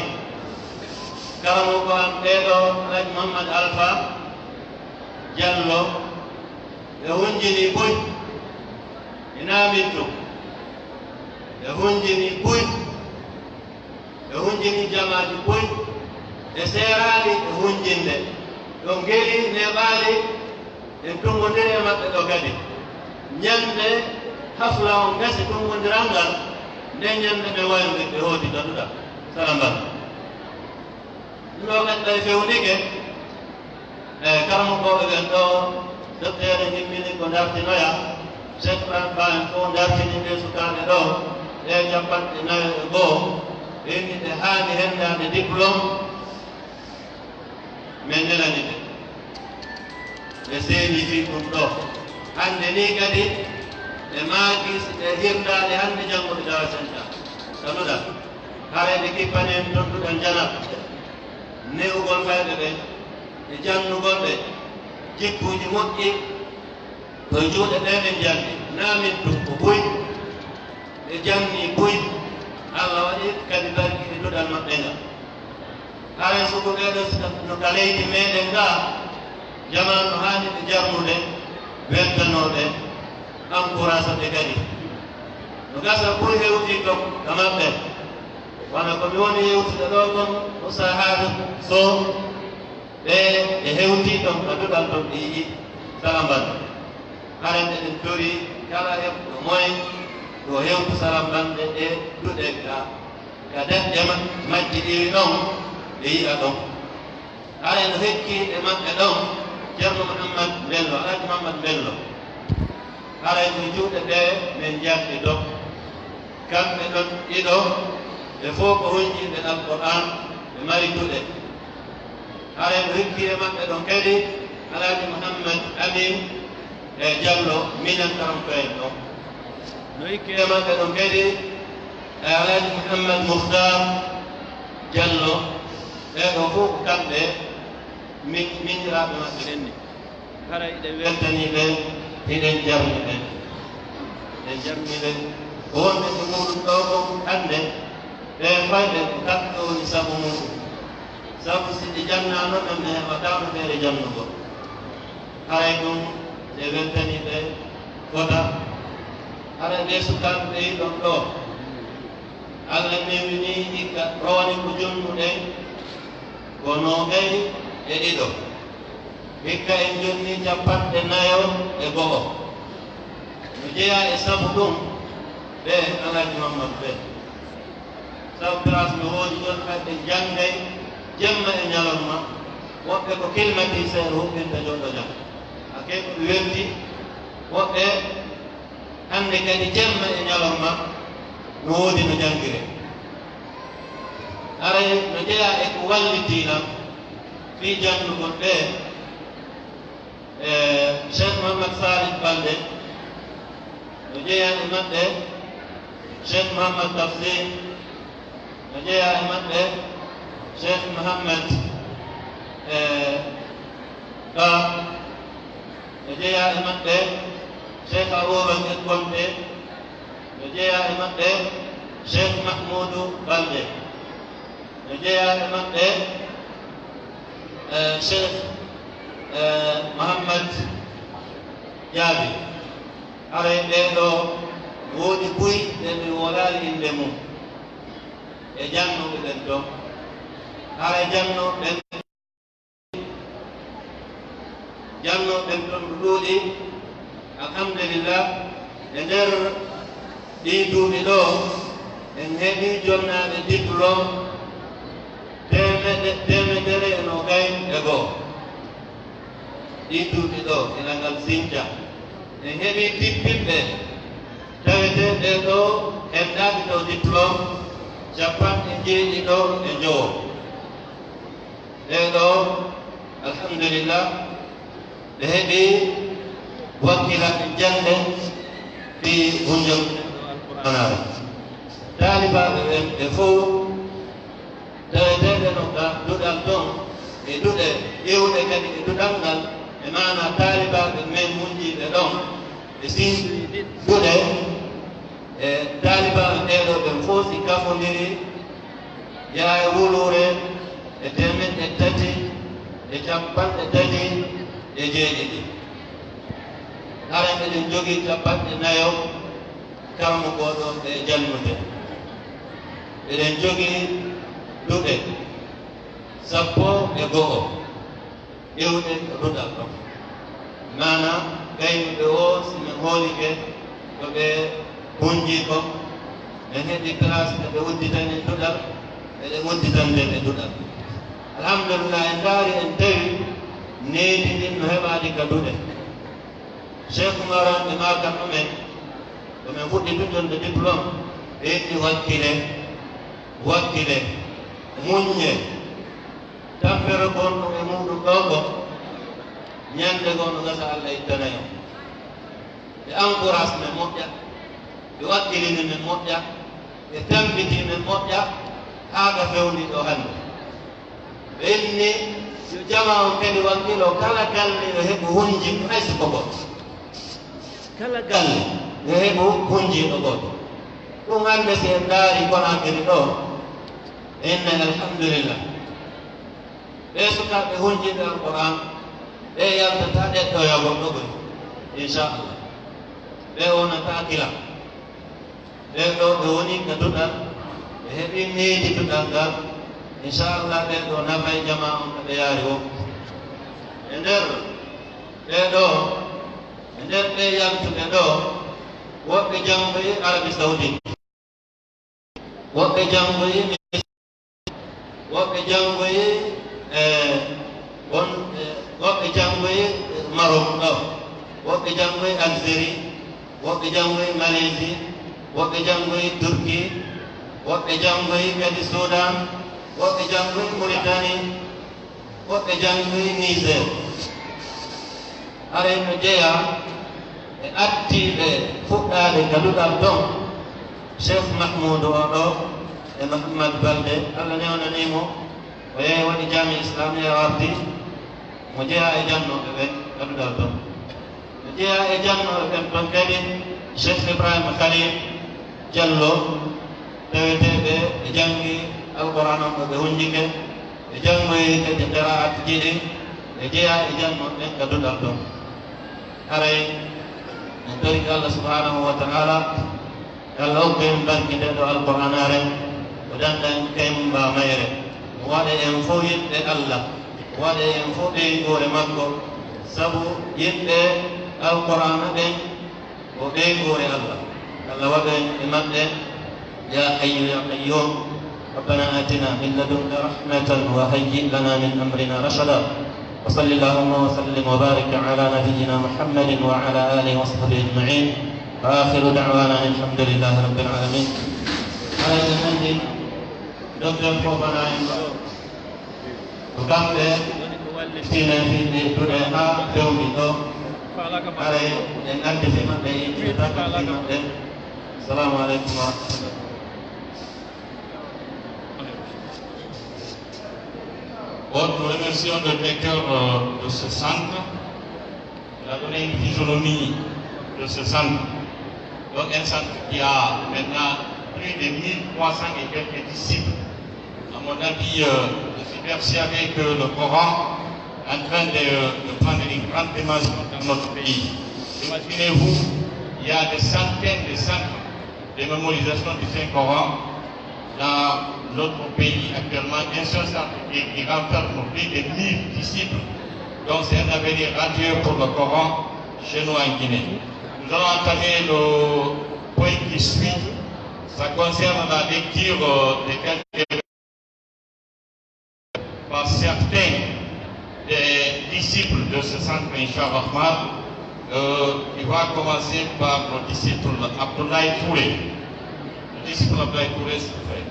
Karamoko an ɓee ɗoo, Alhaji Muhammad Alfa Jallo, ɓe hunjini buy, e naamin tun. Ɓe hunjini buy, ɓe hunjini jamaaji buy, ɓe seeraali e hunjinde. Ɗo ngeli neeɓaali, en tunngondiri e maɓɓe ɗo kadi. Ñande hafla on gasi tunngondiral ngal, nden ñande ɓe waylude, ɓe hooti ka duɗal. Salam Ba. Ɗum ɗoo kadi tawi fewnike, e karamokooɓe ɓen ɗoo, docteur e himmini ko dartinoya, Cheikh Ibrahim Ba en fof dartini ɓe sukaaɓe ɗoo, ɓe cappanɗe nayo e goo, ɓe inni ɓe haani henndaade diplôme, min nelani ɓe. Ɓe seeni fii ɗum ɗoo. Hannde nii kadi, ɓe maaki si ɓe hirndaali hannde janngo ɓe dawa senta. Kanuɗa, haray ɓe kippani en ton duɗal njanat. Ne'ugol fayɓe ɓe, e jannugol ɓe, jikkuuji moƴƴi, ko e juuɗe ɓe ɓe janni. Naa min tun ko buy, ɓe janni buy. Allah waɗi kadi barki e duɗal maɓɓe ngal. Haray suɓo ɓee ɗoo si no ka leydi meɗen ngaa, jamaa no haani ɓe jarnude, weltanooɓe, encouragé ɓe kadi. No gasa pour hewti ton ka maɓɓe. Wano ko mi woni yewtude ɗo kon, Moussa Hafiz Sow, ɓe e hewti ton ka duɗal ton, ɓe yi'i Salamban. Haren eɗen tori kala heɓɗo moyen yo hewtu Salamban e duɗe ka, ka deƴƴe ma-, majji ɗiwi ɗon, ɓe yi'a ɗon. Haray no hekki e maɓɓe ɗon Ceerno Muhammad Bello, Alhaji Muhammad Bello. Haray ko juuɗe ɓe men njarɗito. Kamɓe ɗon ɗiɗo, ɓe fof ko hunjiiɓe Alqur'aan, ɓe mari duɗe. Haray no hekki e maɓɓe ɗon kadi Alhaji Muhammad Amin e Jallo, minen karam ko en ɗon. No hekki e maɓɓe ɗon kadi e Alhaji Muhammad Muhtar Jallo, ɓee ɗoo fof ko kamɓe min-, miñiraaɓe maɓɓe ɓen ni. Hara hiɗen weltanii ɓe, hiɗen jarni ɓe. Hiɗen jarni ɓe. Ko wonɓe ko muɗum ɗoo kon hannde, ɓe fayɓe ko kamɓe woni sabu muɗum. Sabu si ɓe jannaano ɓe, ɓe heɓataano feere jannugol. Haray ɗum, ɓe weltanii ɓe fota. Haray ɓee sukaaɓe ɓe yiɗon ɗoo. Alla newinii hikka rowani ko jonnuɗen ko noogay e ɗiɗo. Hikka en jonnii cappanɗe nayo e go'o. No jeyaa e sabu ɗum, ɓe Alhaji Mammadu ɓe. Sabu place no woodi ɗon, hay ɓe janngay jemma e ñalorma. Woɓɓe ko climatiseur huɓɓinta jooɗo jam. A kay ko ɓe welti, woɓɓe hannde kadi jemma e ñalorma no woodi no janngire. Haray no jeyaa e ko wallitii lan fii janndugol ɓe, e Cheikh Mohamed Salih Balde, no jeyaa e maɓɓe Cheikh Mohamed Tafsir, no jeyaa e maɓɓe Cheikh Mohamed, e, Ba, no jeyaa e maɓɓe Cheikh Aboubacar Konte, no jeyaa e maɓɓe Cheikh Mahmoudou Balde, no jeyaa e maɓɓe, e, Cheikh, e, Mohamed Diaby. Haray ɓee ɗoo woodi buy ɓe mi wolaali innde mum e jannooɓe ɓen ɗon. Haray jannooɓe ɓen Jannooɓe ɓen ɗon no ɗuuɗi. Alhamdulillah, e nder ɗii duuɓi ɗoo, en heɓii jonnaaɓe diplôme teemedde-, teemedere e noogay e go'o. Ɗii duuɓi ɗoo, ina ngal sinca. En heɓii tippinɓe taweteeɓe ɗoo, en ɗaɓi ɗoo diplôme cappanɗe jeeɗiɗo e jowo. Ɓee ɗoo, alhamdulillah, ɓe heɓi wakkilaaɓe jannde fii hunde Alqur'aanaare. Taalibaaɓe ɓen ɓe fow, taweteeɓe no ka duɗal ton, e duɗe ƴeewɗe kadi e duɗal ngal, e maanaa taalibaaɓe men wondiiɓe ɗon, ɓe sinndii duɗe, e taalibaaɓe ɓee ɗoo ɓen fow si kafondiri, yaha e wuluure e teemeɗɗe tati e cappanɗe tati e jeeɗiɗi. Hara eɗen jogii cappanɗe nayo karamokooɗo e jannude. Eɗen jogii duɗe sappo e go'o. Iwɗe ko duɗal ɗon. Maanaa, gaynuɓe o, si men hoolike ko ɓe hunjii kon, men heɓi place ɓe udditani duɗal, eɗen udditande ɓe duɗal. Alhamdulillah, en ndaari, en tawi needi ndin no heɓaade ka duɗe. Cheikh Oumar on ɓe maakan ɗumen, ko men fuɗɗi tun jonde diplôme, ɓe itti wakkile, wakkile, muññe, tampere gonɗo e muɗum ɗo ko ñande goo no gasa Allah ittana en. Ɓe encourage men moƴƴa, ɓe wakkilini men moƴƴa, ɓe tambiti men moƴƴa, haa ka fewndi ɗo hannde. Ɓe inni yo jamaa on kadi wakkilo, kala galle yo heɓu hunji, hay si ko gooto. Kala galle yo heɓu hunjiiɗo gooto. Ɗum hannde si en ndaari Konaakiri ɗo, en nay alhamdulillah. Ɓee sukaaɓe hunjiiɓe Alqur'aan, ɓe yaltataa ɗeɗɗoyagol ɗo ɓuri, inchallah. Ɓe wonata kila. Ɓee ɗoo ɓe woni ka duɗal, ɓe heɓi needi duɗal ngal, inchallah ɓee ɗoo nafay jamaa on ka ɓe yaari woppu. E nder ɓee ɗoo, e nder ɓee yaltuɓe ɗoo, woɓɓe janngoyi Arabie Saoudite, woɓɓe janngoyi Misra, woɓɓe janngoyi e won e woɓɓe janngoyi Maroc ɗoo, woɓɓe janngoyi Algérie, woɓɓe janngoyi Malaisie, woɓɓe janngoyi Turquie, woɓɓe janngoyi kadi Soudan, woɓɓe janngoyi Mauritanie, woɓɓe janngoyi Niger. Haray no jeyaa e artiiɓe fuɗɗaade ka duɗal ton, Cheikh Mahmoudou oo ɗoo e Mahammad Balde, Allah newnanii mo, o yehi waɗi Jaami Islamiya warti, mo jeyaa e jannooɓe ɓen ka duɗal ton. No jeyaa e jannooɓe ɓen ton kadi, Cheikh Ibrahima Khalil Diallo, taweteeɓe ɓe janngi Alquraan on ɗoo ɓe hunjike, ɓe janngoyi kadi qiraa'at ɗiɗi, ɓe jeyaa e jannooɓe ɓen ka duɗal ton. Haray en torike Allah subhanahu wa ta'ala, yo Allah okku en barke ndee ɗoo Alqur'aanaare, o dannda en kaymbaa mayre, o waɗa en fof yiɗɓe Allah, o waɗa en fof ɓeyngoore makko, sabu yiɗɓe Alqur'aana ɓen ko ɓeyngoore Allah. Allah waɗa en e maɓɓe. يا حي يا قيوم، ربنا آتنا من لدنك رحمة وهيئ لنا من أمرنا رشدا. وصل اللهم وسلم وبارك على نبينا محمد وعلى آله وصحبه أجمعين. وآخر دعوانا أن الحمد لله رب العالمين. Haray en anndi Docteur Fofana en ɗoo. Ko kamɓe fine fine duɗe haa fewndi ɗoo. Haray en anndi fii maɓɓe, en inɗintaaka fii maɓɓe. Assalamu aleykum wa rahmatullah. Bon, nous remercions le directeur euh, de ce centre. Il a donné une physionomie de ce centre. Donc un centre qui a maintenant plus de mille trois cents et quelques disciples. À mon avis, euh, je suis persuadé que le Coran est en train de, de prendre une grande dimension dans notre pays. Imaginez-vous, il y a des centaines de centres de mémorisation du Saint-Coran dans notre pays actuellement, un seul centre qui, qui renferme plus de mille disciples. Donc c'est un avenir radieux pour le Coran chez nous en Guinée. Nous allons entamer le point qui suit. Ça concerne la lecture euh, des quelques par certains des disciples de ce centre, Inch'Allah Rahman, euh, qui va commencer par le disciple Abdoulaye Touré. Le disciple Abdoulaye Touré, s'il vous plaît.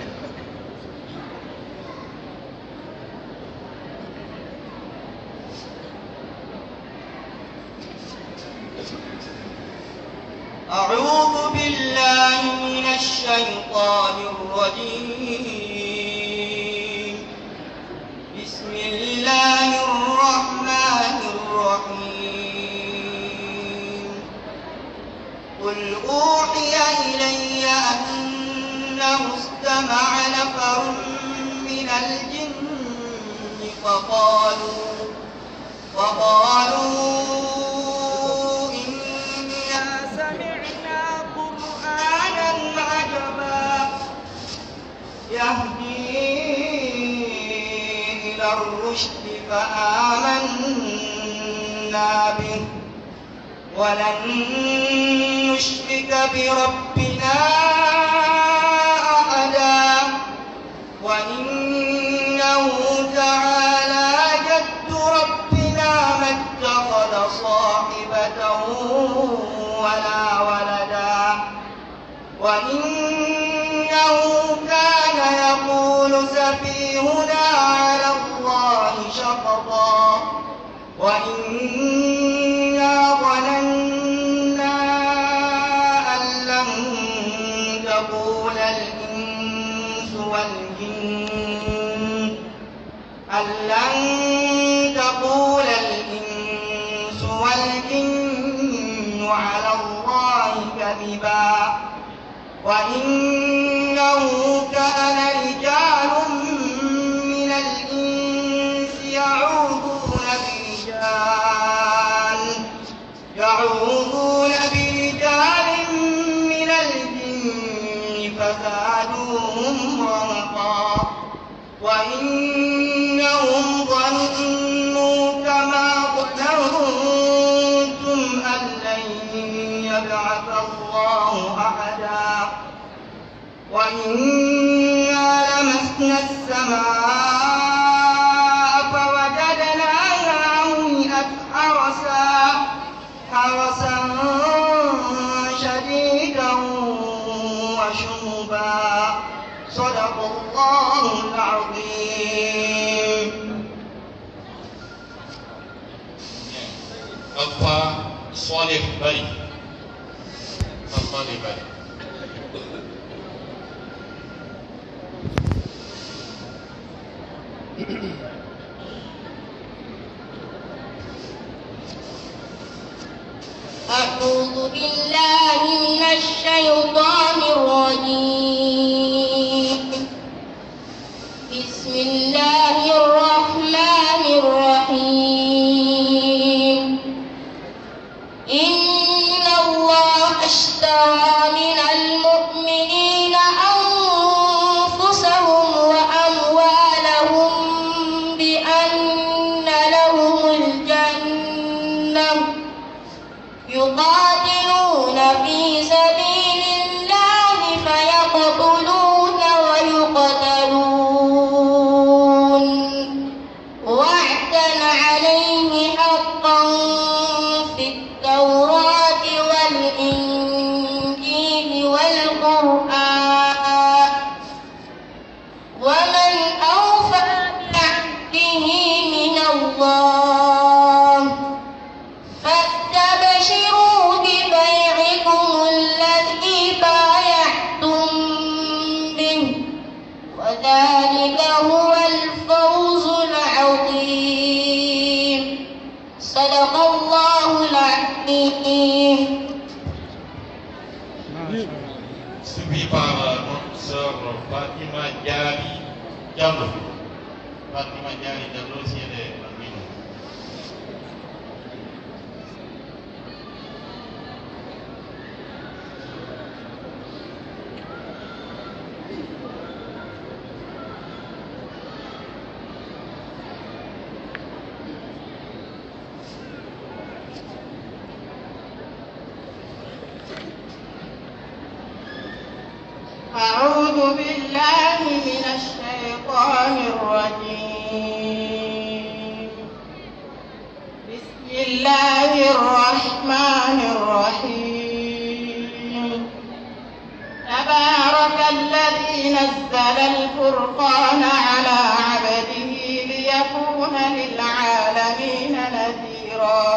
أعوذ بالله من الشيطان الرجيم. بسم الله الرحمن الرحيم. قل أوحي إلي أنه استمع نفر من الجن فقالوا، فقالوا إنا سمعنا قرآنا عجبا يهدي إلى الرشد فآمنا به ولن نشرك بربنا أحدا وإنه تعالى جد ربنا ما اتخذ صاحبة ولا ولدا وإنه كان يقول سفيهنا على الله شططا وإنا ظننا أن لن تقول الإنس والجن أن لن تقول الإنس والجن على الله كذبا وإنه كان رجال من الإنس يعوذون برجال يعوذون برجال من الجن فزادوهم رهقا. وإنهم ظنوا كما ظننتم أن لن يبعث الله أحدا. وإنا لمسنا السماء فوجدناها ملئت حرسا، حرسا شديدا وشهبا. صدق الله العظيم. Alfa Saleh Bari. Alfa Saleh Bari. أعوذ بالله من الشيطان الرجيم. بسم الله الرحمن الرحيم. إن الله اشترى من المؤمنين أنفسهم وأموالهم بأن لهم الجنة. يقاتلون في سبيل الله فيقتلون ويقتلون. وعدا عليه حقا في التوراة والإنجيل والقرآن. ومن أوفى بعهده من الله. فاستبشروا ببيعكم الذي بايعتم به، وذلك هو الفوز العظيم. صدق الله العظيم. Suivi par, euh, notre sœur Fatima Diary Diallo. Fatima Diary Diallo, si elle est parmi nous. أعوذ بالله من الشيطان الرجيم. بسم الله الرحمن الرحيم. تبارك الذي نزل الفرقان على عبده ليكون للعالمين نذيرا.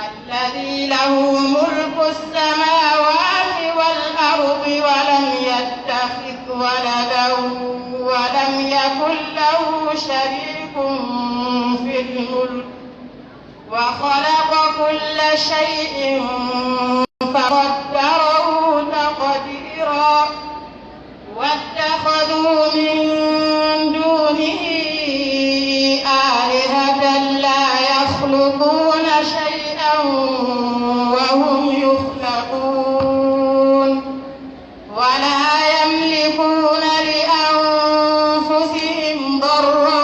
الذي له ملك السماوات والأرض ولم يتخذ ولدا ولم يكن له شريك في الملك وخلق كل شيء فقدره تقديرا. واتخذوا من دونه آلهة لا يخلقون شيئا وهم يخلقون ولا يملكون لأنفسهم ضرا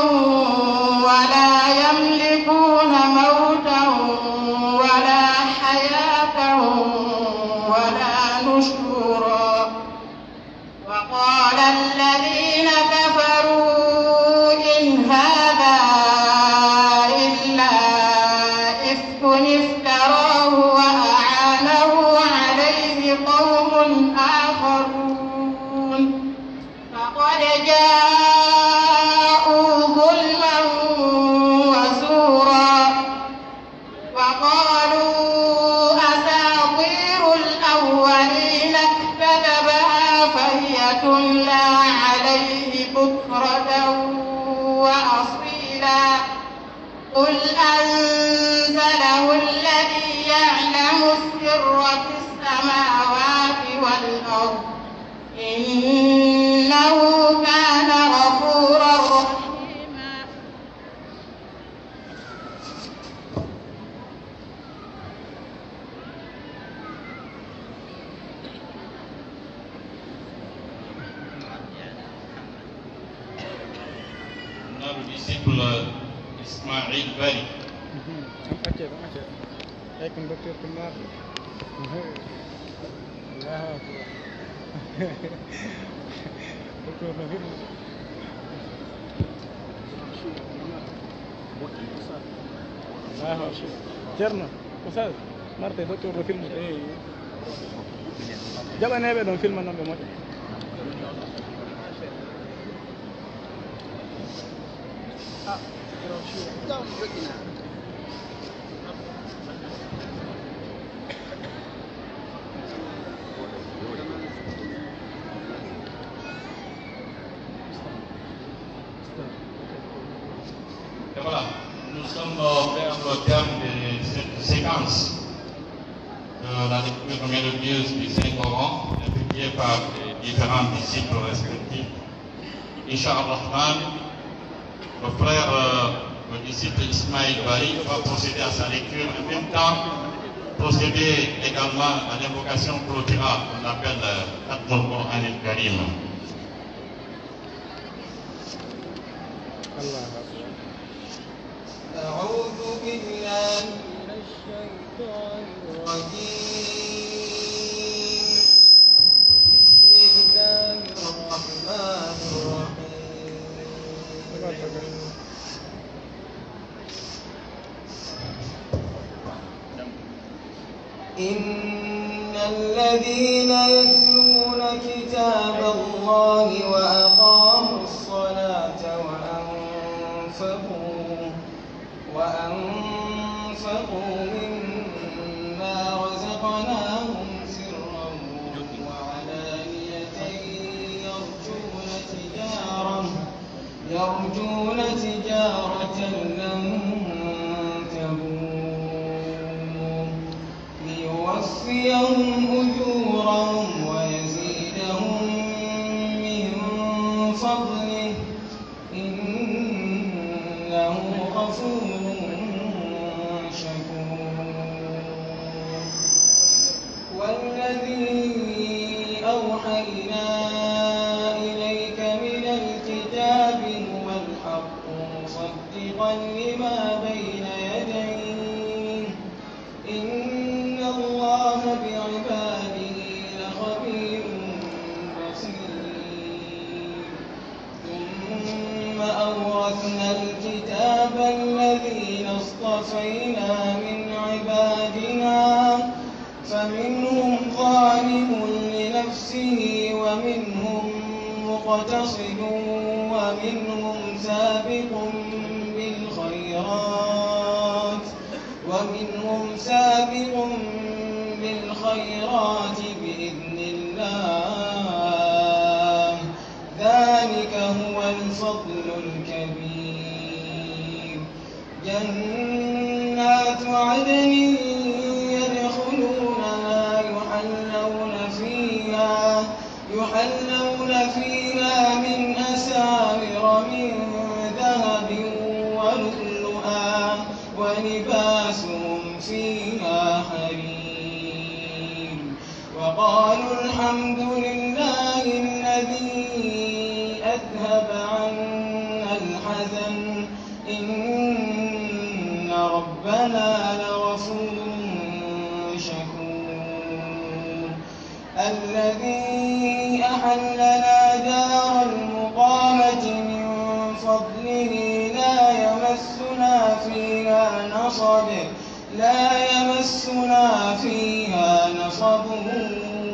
ولا يملكون موتا ولا حياة ولا نشورا. وقال الذين كفروا إن هذا إلا إفك افتراه وأعانه عليه قوم آخرون فقد جاءوا ظلما وزورا. وقالوا أساطير الأولين اكتتبها فهي تملى عليه بكرة وأصيلا. قل أنزله الذي يعلم السر في السماوات والأرض إنه كان غفورا رحيما. Disciple Ismail Bari. Mhm. Ɗum accee, ɗum accee. Eyi, ko docteur Koumar. Allahu akbar. Docteur no hirni. Allahu akbar. Ceerno, Oustaz, marte docteur no filmude. Eyi. Jaɓaneeɓe ɗon filma noon ɓe moƴƴa. Et voilà, nous sommes, euh, vers le terme de cette séquence de la lecture mélodieuse du Saint-Coran, effectuée par les différents disciples respectifs. Inch'Allah Rahman, le frère, euh, le disciple Ismail Bari va procéder à sa lecture, en même temps procéder également à l'invocation clôturale qu'on appelle, euh, Khatmul Coran al Karim. الله أكبر. أعوذ بالله من الشيطان الرجيم. بسم الله الرحمن الرحيم. إن الذين يتلون كتاب الله وأقاموا الصلاة وأنفقوا، وأنفقوا مما رزقناهم سرا وعلانية يرجون تجارة، يرجون تجارة لن تبور، ليوفيهم أجورهم ويزيدهم من فضله، إنه غفور شكور. والذي أوحينا إليك من الكتاب هو الحق مصدقا لما بين يديه، إن الله بعباده لخبير بصير. ثم أورثنا الكتاب الذين اصطفينا من عبادنا، فمنهم ظالم لنفسه ومنهم مقتصد ومنهم سابق بالخيرات، ومنهم سابق بالخيرات بإذن الله، ذلك هو الفضل الكبير. جنات عدن يدخلونها يحلون فيها، يحلون فيها من أساور من ذهب ولؤلؤا، ولباسهم فيها حرير. وقالوا الحمد لله الذي أذهب عنا الحزن، إن ربنا لغفور شكور. الذي أحلنا دار المقامة من فضله لا يمسنا فيها نصب، لا يمسنا فيها نصب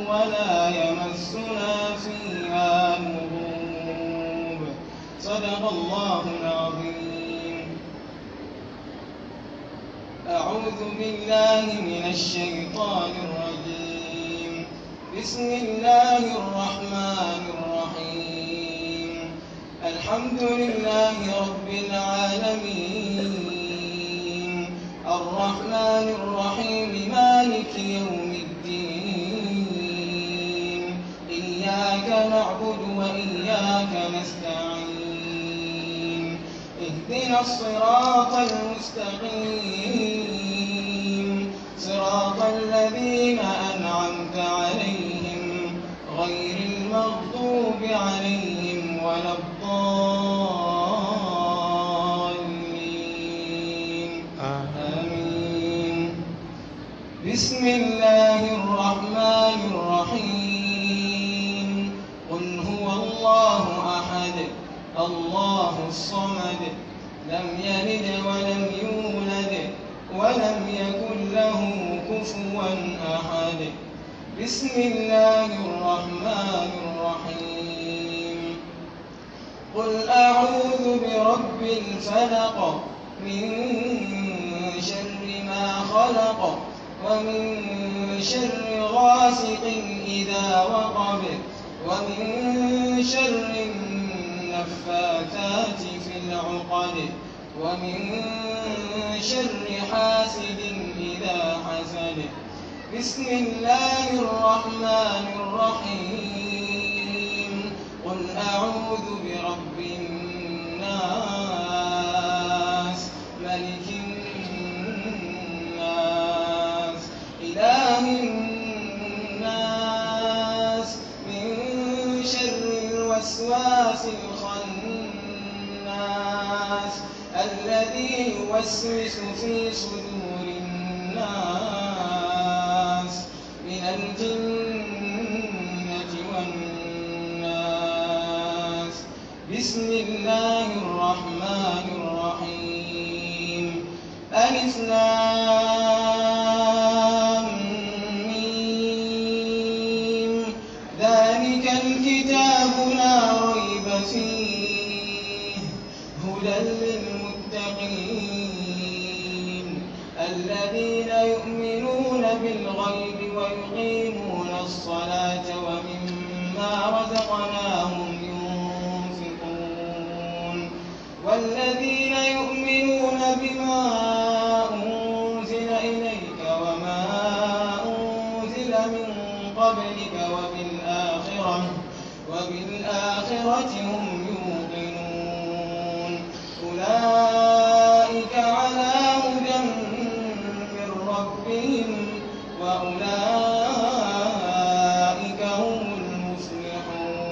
ولا يمسنا فيها لغوب. صدق الله العظيم. أعوذ بالله من الشيطان الرجيم. بسم الله الرحمن الرحيم. الحمد لله رب العالمين. الرحمن الرحيم. مالك يوم الدين. إياك نعبد وإياك نستعين. اهدنا الصراط المستقيم، صراط الذين أنعمت عليهم، غير المغضوب عليهم ولا الضالين. بسم الله الرحمن الرحيم. قل هو الله أحد، الله الصمد، لم يلد ولم يولد، ولم يكن له كفوا أحد. بسم الله الرحمن الرحيم. قل أعوذ برب الفلق، من شر ما خلق، ومن شر غاسق إذا وقب، ومن شر النفاثات في العقد، ومن شر حاسد إذا حسد. بسم الله الرحمن الرحيم. قل أعوذ برب الناس، ملك الناس، إله الناس، من شر الوسواس الخناس، الذي يوسوس في صدور الناس، من الجنة والناس. بسم الله الرحمن الرحيم. ألف لام ميم. ذلك الكتاب لا ريب فيه، هدى للمتقين، الذين يؤمنون بالغيب ويقيمون الصلاة ومما رزقناهم ينفقون، والذين يؤمنون بما أنزل إليك وما أنزل من قبلك وبالآخرة، وبالآخرة هم يوقنون. أولئك على هدى من ربهم، وأولئك هم المفلحون.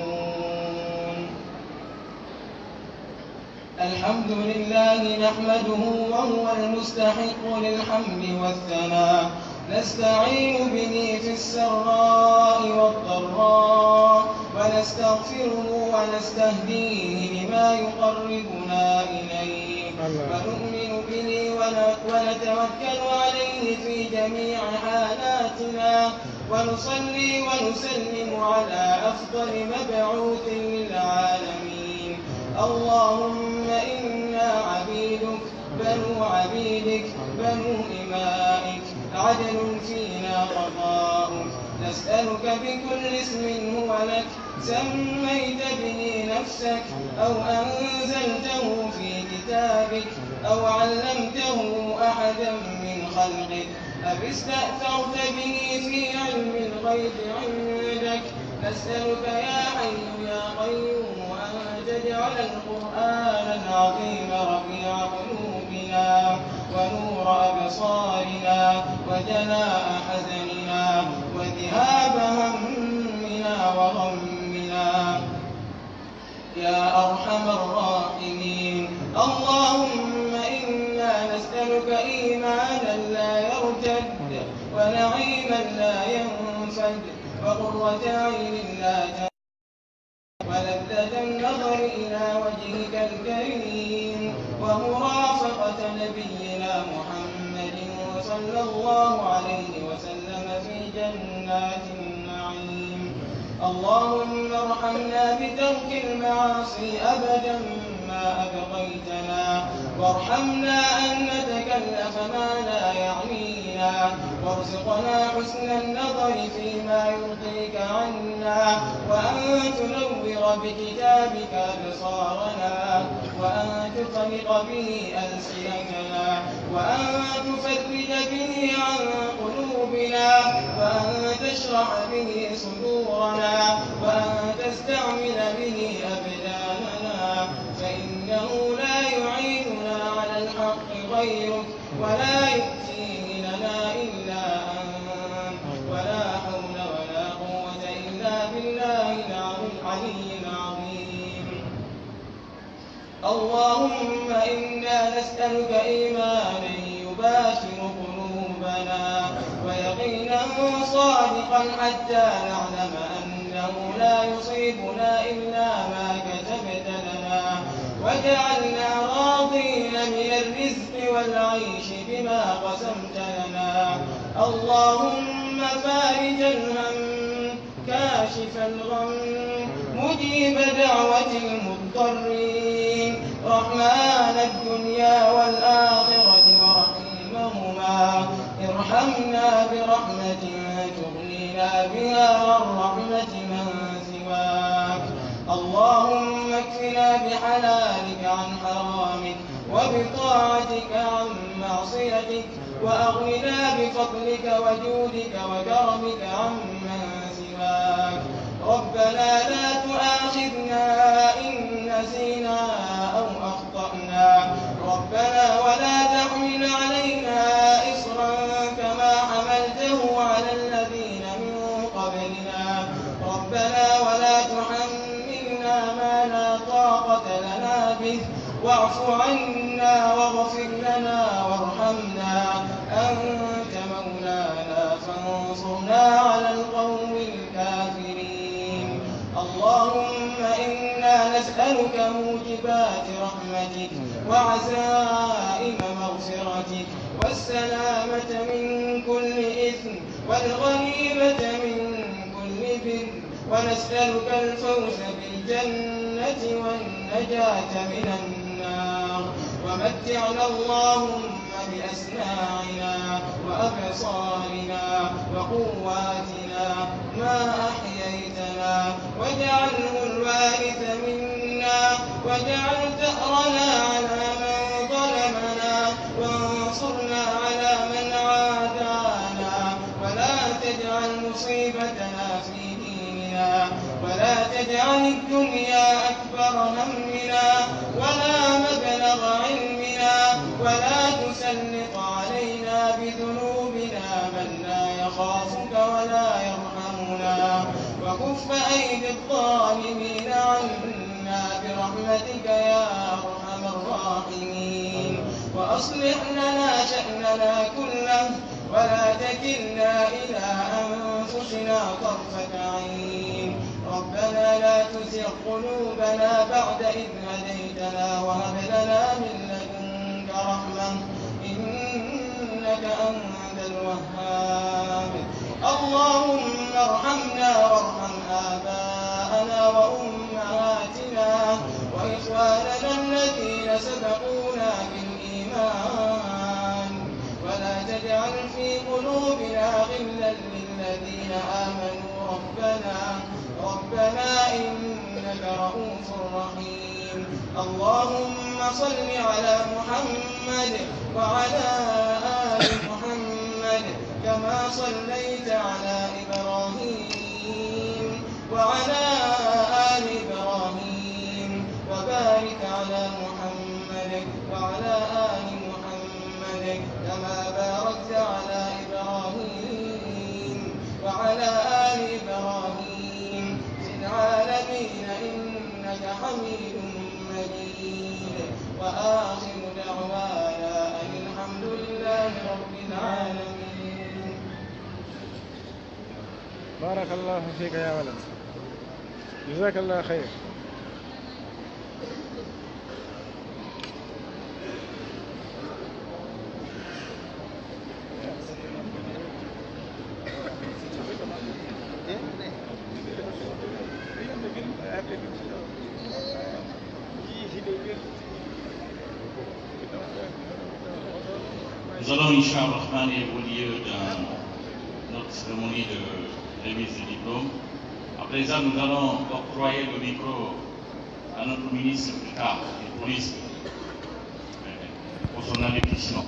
الحمد لله نحمده وهو المستحق للحمد والثناء، نستعين به في السراء والضراء، ونستغفره ونستهديه لما يقربنا إليه، الله. ونؤمن به ون-، ونتوكل عليه في جميع حالاتنا، ونصلي ونسلم على أفضل مبعوث للعالمين. اللهم إنا عبيدك، بنو عبيدك، بنو إمائك، عدل فينا قضاؤك، نسألك بكل اسم هو لك، سميت به نفسك، أو أنزلته في كتابك، أو علمته أحدا من خلقك، أو استأثرت به في علم الغيب عندك، نسألك يا حي يا قيوم أن تجعل القرآن العظيم ربيع قلوبنا، ونور أبصارنا، وجلاء حزننا، وذهاب همنا وغمنا، يا أرحم الراحمين. اللهم إنا نسألك إيمانا لا يرتد، ونعيما لا ينفد، وقرة عين لا تنفد، ولذة النظر إلى وجهك الكريم، ومرافقة نبينا محمد صلى الله عليه وسلم في جنات النعيم. اللهم ارحمنا بترك المعاصي أبدا ما أبقيتنا، وارحمنا أن نتكلف ما لا يعنينا، وارزقنا حسن النظر فيما يرضيك عنا، وأن تنور بكتابك أبصارنا، وأن تطلق به ألسنتنا، وأن تفرج به عن قلوبنا، وأن تشرح به صدورنا، وأن تستعمل به أبداننا، فإنه لا يعيننا على الحق غيرك، ولا يؤتيه لنا إلا أنت، ولا حول ولا قوة إلا بالله العلي العظيم. اللهم إنا نسألك إيمانا يباشر قلوبنا، يقينا صادقا حتى نعلم أنه لا يصيبنا إلا ما كتبت لنا، واجعلنا راضين من الرزق والعيش بما قسمت لنا. اللهم فارج الهم، كاشف الغم، مجيب دعوة المضطرين، رحمن الدنيا والآخرة ورحيمهما، ارحمنا برحمة تغنينا بها عن رحمة من سواك. اللهم اكفنا بحلالك عن حرامك، وبطاعتك عن معصيتك، وأغننا بفضلك وجودك وكرمك عمن سواك. ربنا لا تؤاخذنا إن نسينا أو أخطأنا. ربنا ولا تحمل علينا إصرا كما حملته على الذين من قبلنا. ربنا ولا تحملنا ما لا طاقة لنا به، واعف عنا واغفر لنا وارحمنا، أنت مولانا فانصرنا على القوم الكافرين. اللهم إنا نسألك موجبات رحمتك وعزائم مغفرتك والسلامة من كل إثم والغنيمة من كل بر، ونسألك الفوز بالجنة والنجاة من النار. ومتعنا اللهم بأسماعنا وأبصارنا وقواتنا ما أحييتنا، واجعله الوارث منا، واجعل ثأرنا على من ظلمنا، وانصرنا على من عادانا، ولا تجعل مصيبتنا في ديننا، ولا تجعل الدنيا أكبر همنا، ولا مبلغ علمنا، ولا تسلط علينا بذنوبنا من لا يخافك ولا يرحمنا، وكف أيدي الظالمين عنا برحمتك يا أرحم الراحمين، وأصلح لنا شأننا كله، ولا تكلنا إلى أنفسنا طرفة عين. ربنا لا تزغ قلوبنا بعد إذ هديتنا وهب لنا من لدنك رحمة، إنك أنت الوهاب. اللهم ارحمنا وارحم آباءنا وأمهاتنا وإخواننا الذين سبقونا بالإيمان، ولا تجعل في قلوبنا غلا للذين آمنوا ربنا، ربنا إنك رءوف رحيم. اللهم صل على محمد وعلى آل محمد كما صليت على إبراهيم وعلى آل إبراهيم، وبارك على محمد وعلى آل محمد كما باركت على إبراهيم وعلى آل إبراهيم في العالمين إنك حميد مجيد. وآخر دعوانا أن الحمد لله رب العالمين. بارك الله فيك يا ولد. جزاك الله خير. Nous allons, Inch'Allah Rahman, évoluer dans notre cérémonie de remise de diplôme. Après ça, nous allons octroyer le micro à notre ministre d'État du Tourisme pour son allocution.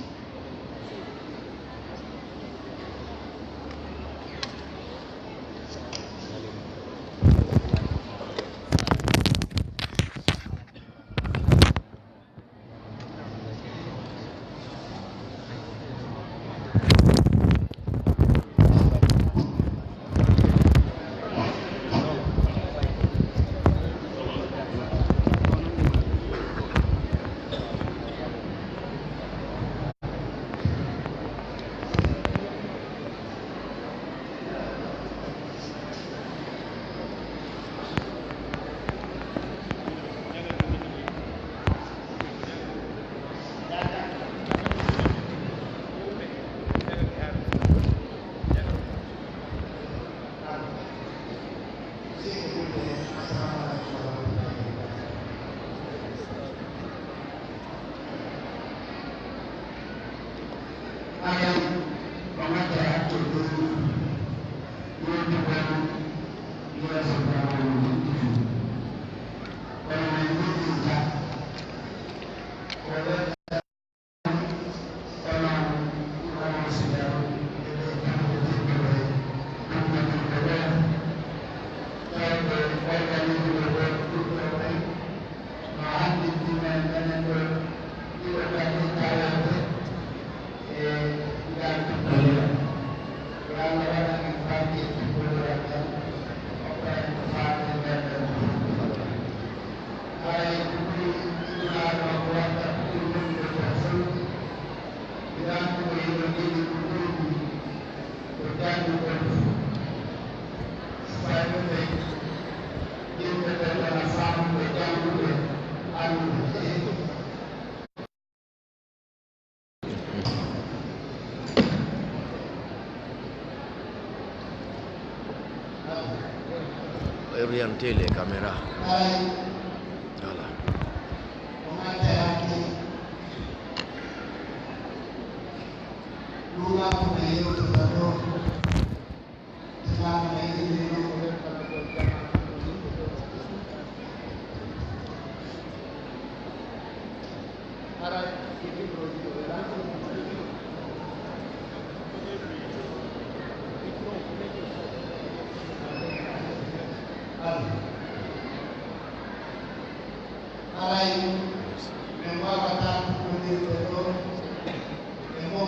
Orienter les caméras. Voilà. Haray min waawataa tumbondirde ɗo e mo,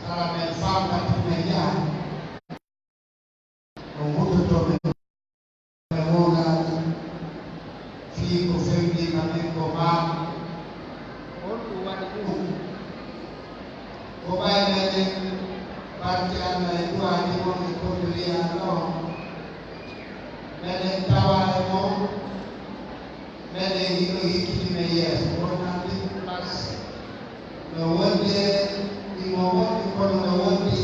hara men faamna tun men yaha. On huutoto men e wowlaaji fii ko fewndii ka men ko maako. Honɗum waɗi ɗum? Ko ɓay meɗen barki Alla e du'aaji mon e koddori Alla on, meɗen tawa e mon, meɗen yiɗo hikkiti men yeeso. On anndi place no wondi e, imo wondi kono no wondi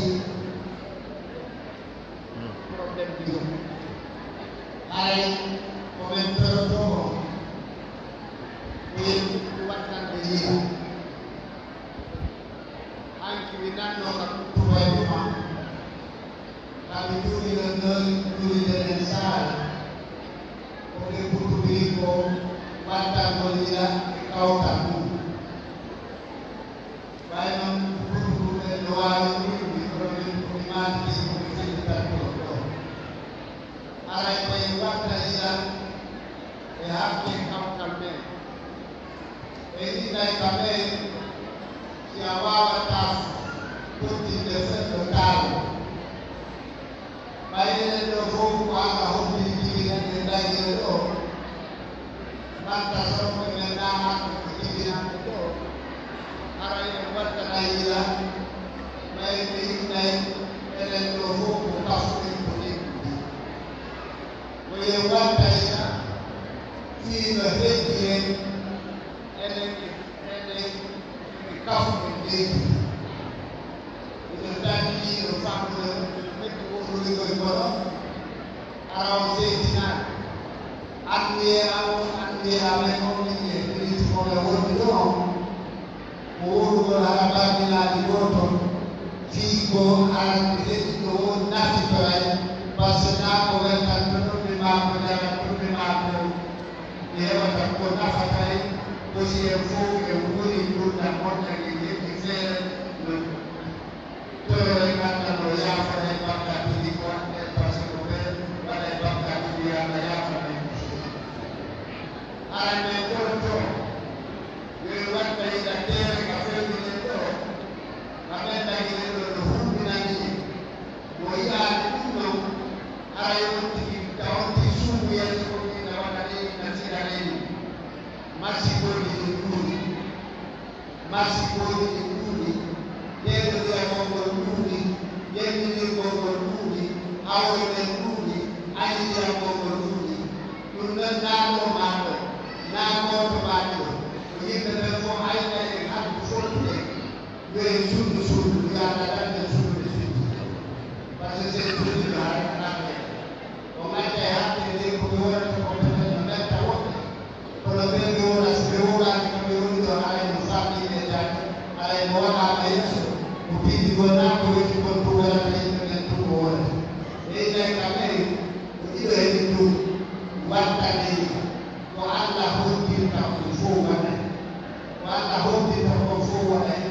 problème ɗi ɗum. Haray ko men torotoo on, ko yen wattande yiya. Hanki mi nanno ka kuttubayɓe ma, ka mi juulino noon juulidenen saare, ko ɓe kuttubiri ko wattangol yila e kawtal mum. Ɓay noon kuttuɓe no waawi wi'ude, kono min ko mi maanditi ko mi fillitantoo ɗoo. Haray ko en watta yila e hakke kawtal men. E yiɗay ka men si a waawataa tottinde seɗɗo taaro. Ɓay enen ɗoo fof ko Alla hoddiri tigi men ɓe dañde ɗoo. Manta soɓe men naanaaɓe ko jibinaɓe ɗo, haray en wattana yila, ɓay ɓe innay enen ɗo fof ko kafuɗen ko ɗenɗude. Ko yen watta yila fii no heddi en, enen, enen e kafuɗen leydi. Ino tannii no famɗude, ino metti wondude koye kono, ara on seedinaade. Anniye am, anniye amen on, min e ministre mo ɓe woni ɗo on, ko wowlugol hara bannginaaji gooto, fii ko arande heɗiɗo o nafitoray, par ce que naa ko weltan to ɗum mi maa ko jarat ɗum mi maa ko mi heɓata ko nafata en, ko si en fof en woni ngurndan moƴƴa, en heɓi feere no. Toro e Alla no yaafana e bakkaatuuji ko waɗɗen, par ce que ɓe waɗa e bakkaatuuji, yo Alla yaafana en. Aran men kono to, yo en waɗ ɓeyda teere ka fewndinen ɗo, ka men ɗaginen ɗo no hulɓinani en. Mo yi'aani ɗum ɗon, hara yo on tigi, ta on tigi suumu yeeso ko ina waɗa ni, ina fiɗa ni. Masiibooji ɗi ɗuuɗi. Masiibooji ɗi ɗuuɗi, yeeɗondiragol ngol ɗuuɗi, yewtindirgol ngol ɗuuɗi, awrenen ɗuuɗi, añidiragol ngol ɗuuɗi. Ɗum noon, naa ɗo maa ɗo, naa gooto maa ɗo, ko yimɓe ɓen fof aynay en haddu fottude, yo en suuɗu suuɗu, yo Alla dannden suuɗude suuɗu. Par ce que si en suuɗiima, haray ko ɗaɓɓe. O nganndaa e hakkille nde ko mi wonata ko peut-être no metta woɓɓe. Kono ɓen ɓe wona, si ɓe wonaani ko ɓe woni ɗo, haray no famɗi e jaati, haray no waɗaama yeeso, ko piiji gonnaa ko weeti kon tun welata yimɓe ɓen tun ko wonata. Ɓe innay kam en, ko ɗiɗo heɓi tun, wattande yimɓe. Ko Alla hontinta kon fow waɗay. Ko Alla hontinta kon fow waɗay.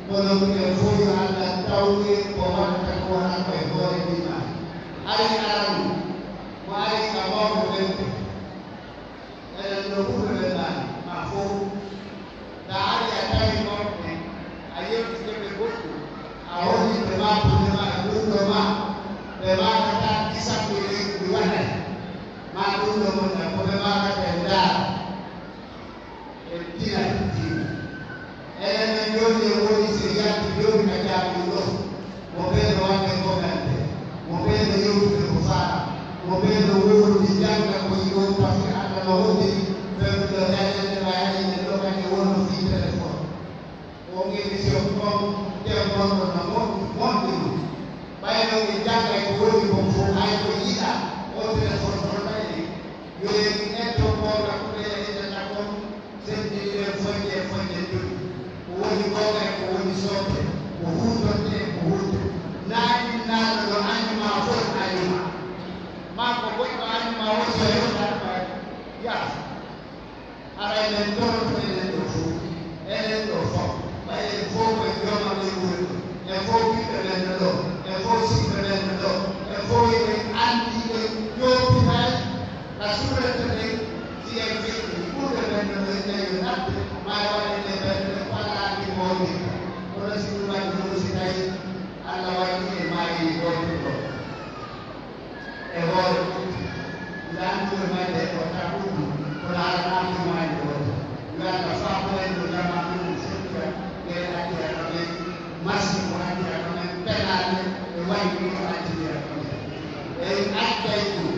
Kono minen fow yo Alla tawnu en ko waɗata ko hara ko e hoore ndima. Ari aranu, mo ari ka mawɓe ɓen ɓe. Enen no ɓurɓe ɓe naani, ma fow. Sa ari a tawi mawɓe ɓen, a yewtike ɓe goɗɗum, a holli ɓe ma, ɓe ma e ɓurɗo ma, ɓe maakata kisan ko leydi ndi waɗay. Ma ɗum ɗo moƴƴa, ko ɓe maakata en ndaara. En tinay diina. Enen en jooni en woni si yalti jooni ka jaaɓi ɗo. Mo ɓeydo waɗde commentaire. Mo ɓeydo yewtude ko faala. Mo ɓeydo wowlude jannga ko yiɗo, parce que Alla no hoddiri. Ɓeydo ñande nde ɓay hari en ɗo kadi wonno fii téléphone. On émission on, thème gonɗo no moƴƴi, moƴƴi ɗum. Ɓayno Ɓe jannga ko woni kon fof, hay ko yiɗa, o téléphone hono wayi. Yo en etto goonga ko ɓe yeɗetata kon, seddiniren fojje e fojje joyi. Ko woni goonga e ko woni soote, ko huutorte e ko huulte. Naa ɗin naano no añuma fof añuma. Maa ko goɗɗo añuma o so hewtaama, yaha. Haray men toroto enen ɗo fof, enen ɗo fof, ɓay en fof koye jooma men woni ɗo, en fof ɓiɓɓe men no ɗo, en fof siɓɓe men no ɗo, en fof eɗen anndi, eɗen jooɗi hay ka suurata ɗen, si en feƴƴi ɓurɓe men no ɗo, en tawi naɓɓe, ma e waɗe ɗe men ɗo, ko alaa anndi ko woni. Kono si ɗum waɗi ɗum, si tawi Allah waɗi en maayi gooto ɗo. E hoore ɓuuɓri, laamɗo e mayde e wota ɓuuɓri, kono hara laamɗo e mayde wota. Yo Allah faabo en no jama ɗum fottira, nde addi haka men, masibo addi haka men, penaale e wayni no addi haka men. En adday ɗum.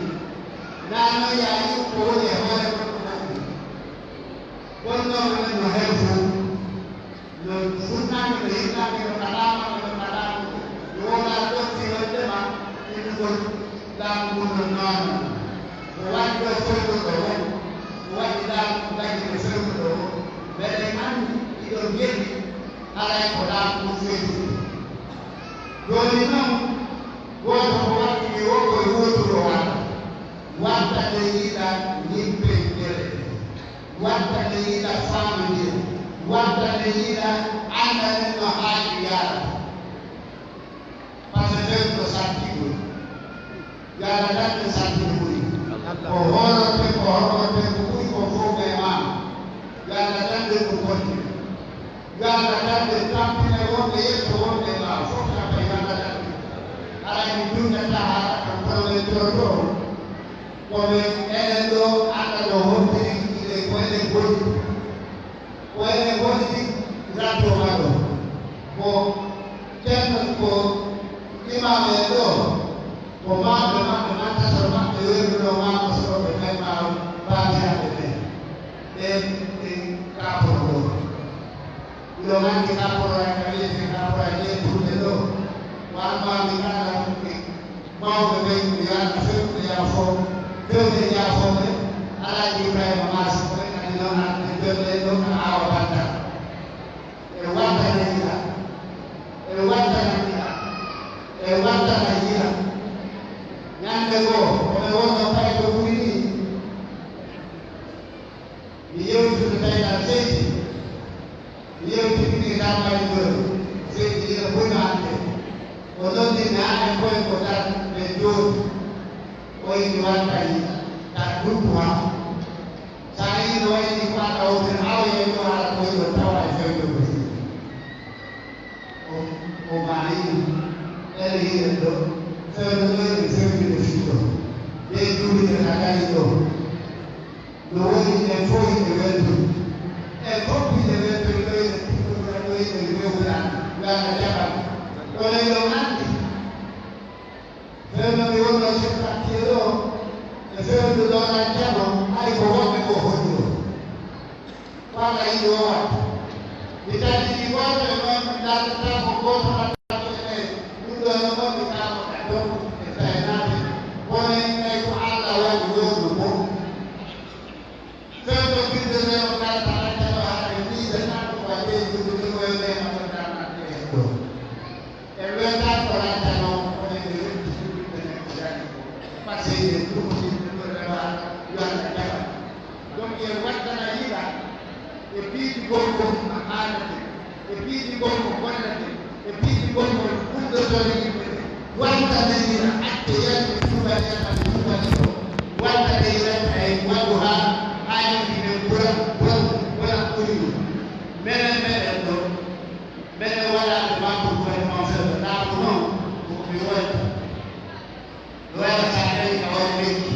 Naano yaayu ko woni e hoore goɗɗo mawɗo. Bonnooɓe men no heen fof. No funnaange, no hirnaange, no kalaama, no kalaama, no wona ɗotti wonde ma innugol laamu ngun no noona. Ko waɗi ɗo fewndo ɗo woni, ko waɗi laamu ko gañi ɗo fewndo ɗo woni. Mbeɗen anndi iɗon njeɗi haray ko laamu ngun fewtude. Jooni noon, gooto ko waɗi mi wokko e wooturu o waɗa. Watta nde yiɗa ñippe gere. Watta nde yiɗa faamondira, watta nde yiɗa annda nen no haaju yaarata. Par ce que ɓen ko sarti ɓuri. Yo Allah tan ɓe sarti ɓuri. Ko hoolorten, ko hormorten, ko ɓuri ko fof ɓe maama. Yo Allah tan ɓe ɗum konti. Yo Allah tan ɓe tampina wonɓe yetto wonɓe ɓaawo fof tampay yo Allah tan. Haray mi dunnata haala kam kono men toroto. Ko men enen ɗo Allah ɗo hoddiri ɗe ko enen gondi. Ko enen gondi ratto maɗo. Ko ceerno ko imam en ɗo. Ko maɓɓe maɓɓe mantata maɓɓe werduno maɓɓe soroɓe kay ma baabiraaɓe ɓe. Ɓen ɓe kaaporo ɗo. Miɗo anndi kaporaaji ka wiyetee kaporaaji ƴeeɓtude ɗo, ko almaami kala e mawɓe ɓen, yo Allah fewɓe yaafoo, fewɓe yaafooɓe, Alaaji Ibrahima Maasi, ko en addi noon arde fewɓe ɗo ka Aawa Bantal. E wattana yiɗa, e wattana yiɗa, e wattana yiɗa. Ñande goo, ko ɓe wonno kay to ɓuri nii, mi yewtude tawi tan seydi. Yewtidini Samba Jooɗi, seydi ina boni hannde. O noddini haa e koye ko tan ɓe jooɗi. O ini wattani ka duttu haa. Sa ini o ini ko aka o ten awa e ɗo haa ko yo tawa e fewndo ko fi. O o ma ini ene hiɗen ɗo fewndo ɗo e fewndo fii ɗo. Ɓe juulide ka kadi ɗo. No woni en fof hiɗen weltori. En fof hiɗen weltori ɗo hiɗen tippodira ɗo hiɗen wewla ngana jaɓal. Kono eɗon anndi fewndo mi wonno chef quartier ɗo e fewndo ɗo nan jano hay ko wonɓe ko hoɗi ɗo. Ko Allah yiɗi o watta. Mi taƴi ɗi gooto e noon mi dartata ko gooto watta e ɗum ɗo no wonɓe kamoɗa donc e taynade. Kono en tawi ko Allah waɗi wonno fof. Fewndo binde rewɓe kala ko lancano haɗa e miijanaa ɗum waɗde e juuɗe ɗum e neema ɗo darnata e heen ɗo. E weetaa ko lancano ko ene wetti juuɗe ɓe nen ko dañi ko. Parce que eɗen ɗum ɗin ɗum rewa yo Allah jaɓa. Donc en wattana yiɗa e piiji gonko aanate. E piiji gonko gollate, e piiji gonko ɓurɗo sori yimɓe ɓe. Wanta nde ina acce yalti tuubani yalti tuubani ko. Wanta nde ina tawi waɗu haa haa yimɓe ɓe bura bura bura ɓuri ɗum. Menen meɗen ɗo, menen waɗaade makko gouvernement fewɓe laamu noon koko mi woyta. Ɗo waɗa sa tawi ka waɗi lekki.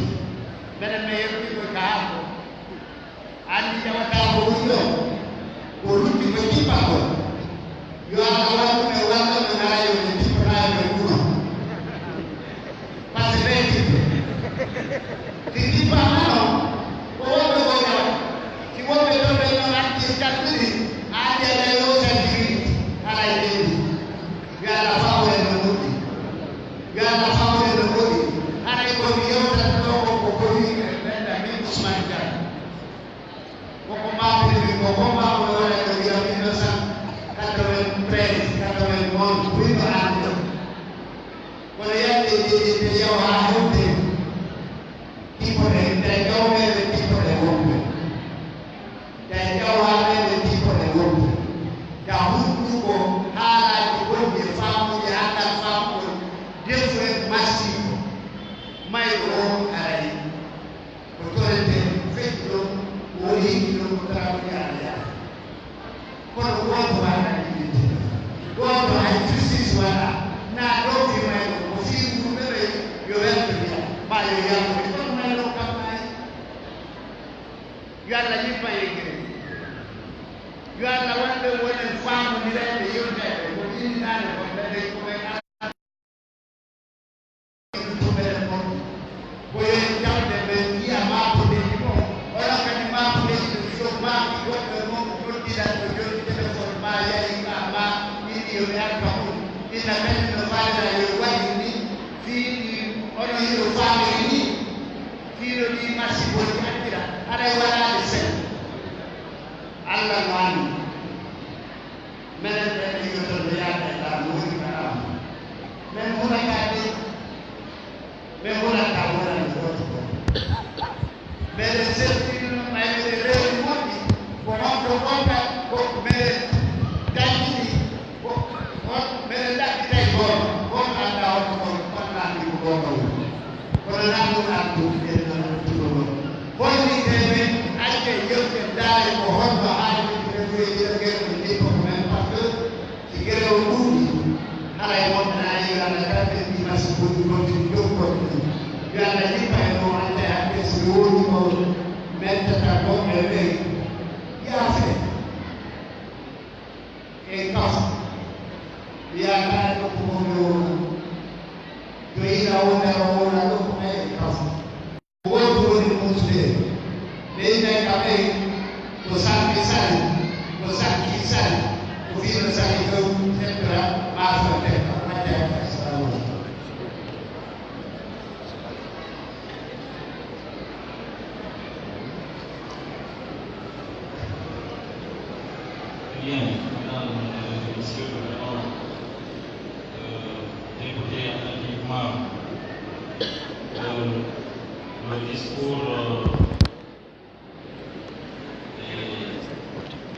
Menen mi yeɓti koye ka haako. Anndi ƴewataa ko woni ɗo, ko rutti ko tippangol. Yo Allah waɗ ɗum e walla ɓe ngara yo ɓe tippanaayo ɓe kuno. Parce que ɓe tippe. Si tippaama noon, ko wonɓe ko ƴewa. Si wonɓe ɗon ɓe noon anndi e calɗiri, anndi aɗa e o calɗiri, alaa e leydi. Yo Allah faabo en no moƴƴi. Ko combat mo ɓe waɗani ɗo, wiya mille neuf cent quatre-vingt-treize, quatre-vingt-onze, winndo aan ɗo. Kono yande e deeƴe ɓe yawa haa hewde tippoɗe, tawi ƴawmeeɓe tippoɗe wonɓe. Tawi ƴawaameeɓe tippoɗe wonɓe. Ka huɗɗugo haalaaji bonɗi e faamuuji, anngal faamugol defu en masiibo. Mayɗo o aray. Ko torete feƴƴi ɗon, ko woni heƴi ɗon, ko taraɓude Alla yaafo. Kono gooto waɗa ɗiɗi. Gooto hay justice waɗa. Na ɗo fi mayɗo, ko fi ɗum ɓe ɓe yo welto wiya. Ma yo yaafo. Kono mayɗo kam maayi. Yo Alla yimma yeggere. Yo Alla waɗ ɓe wonen faamondirayɓe yewtayɓe. Ko ɗiɗi naane ko ɓe ɓe ko ɓe Ko yo en jaɓde, men njiya maakodeeji mon. Onon kadi maakodeeji ɗin, so maaki goɗɗo e mon noddirat ko joni téléphone ma, yahi ka ma, inni yo ɓe arta mum. Inna kadi no faalira yo waɗir ni, fii ɗi, onon hiɗo faamiri ni, fii no ɗi masiibooji artira, haray waɗaade sel. Alla no anndi. Menen ɓen e yotorde yaade e laamu woni ka laamu. Men hulata de, men hulata wonande gooto gooto. Meɗen sertini ɗum, ɓay meɗen rewni moƴƴi, ko honto gonta, ko meɗen dañɗini, ko, ko meɗen ɗaɓɓitay gooto, gooto anndaa honto gonta, kono naamni ko goonga woni. Kono naamno ɗaɓɓude ɗen ɗon ɗum ɗon. Hollitte men, acce yewte ndaare ko honno haali woni ɓe joyi ɗiɗo gere ɗo jippo ko men, par ce que si gere o ɗuuɗi, haray wonɓe na yiwrana kamɓe ɗi masi boni gontini dow goɗɗo ɗi. Yo Alla yippa en o ante hakke si woni ko men tata goɗɗo e men. Yaafe. En kafo. Mi yaakaare ɗo ko wonɓe wona. Joyina wonɓe o wona ɗo ko men en kafo. Ko wonɓe woni muusude. Ɓe yimɓe kamɓe ko sanki sali, ko sanki sali, ko fino sali dow teppira maaso tekka, majjaka. Assalamu alaikum. Bien, mesdames et messieurs, vraiment, euh, écoutez attentivement, euh, le discours, euh,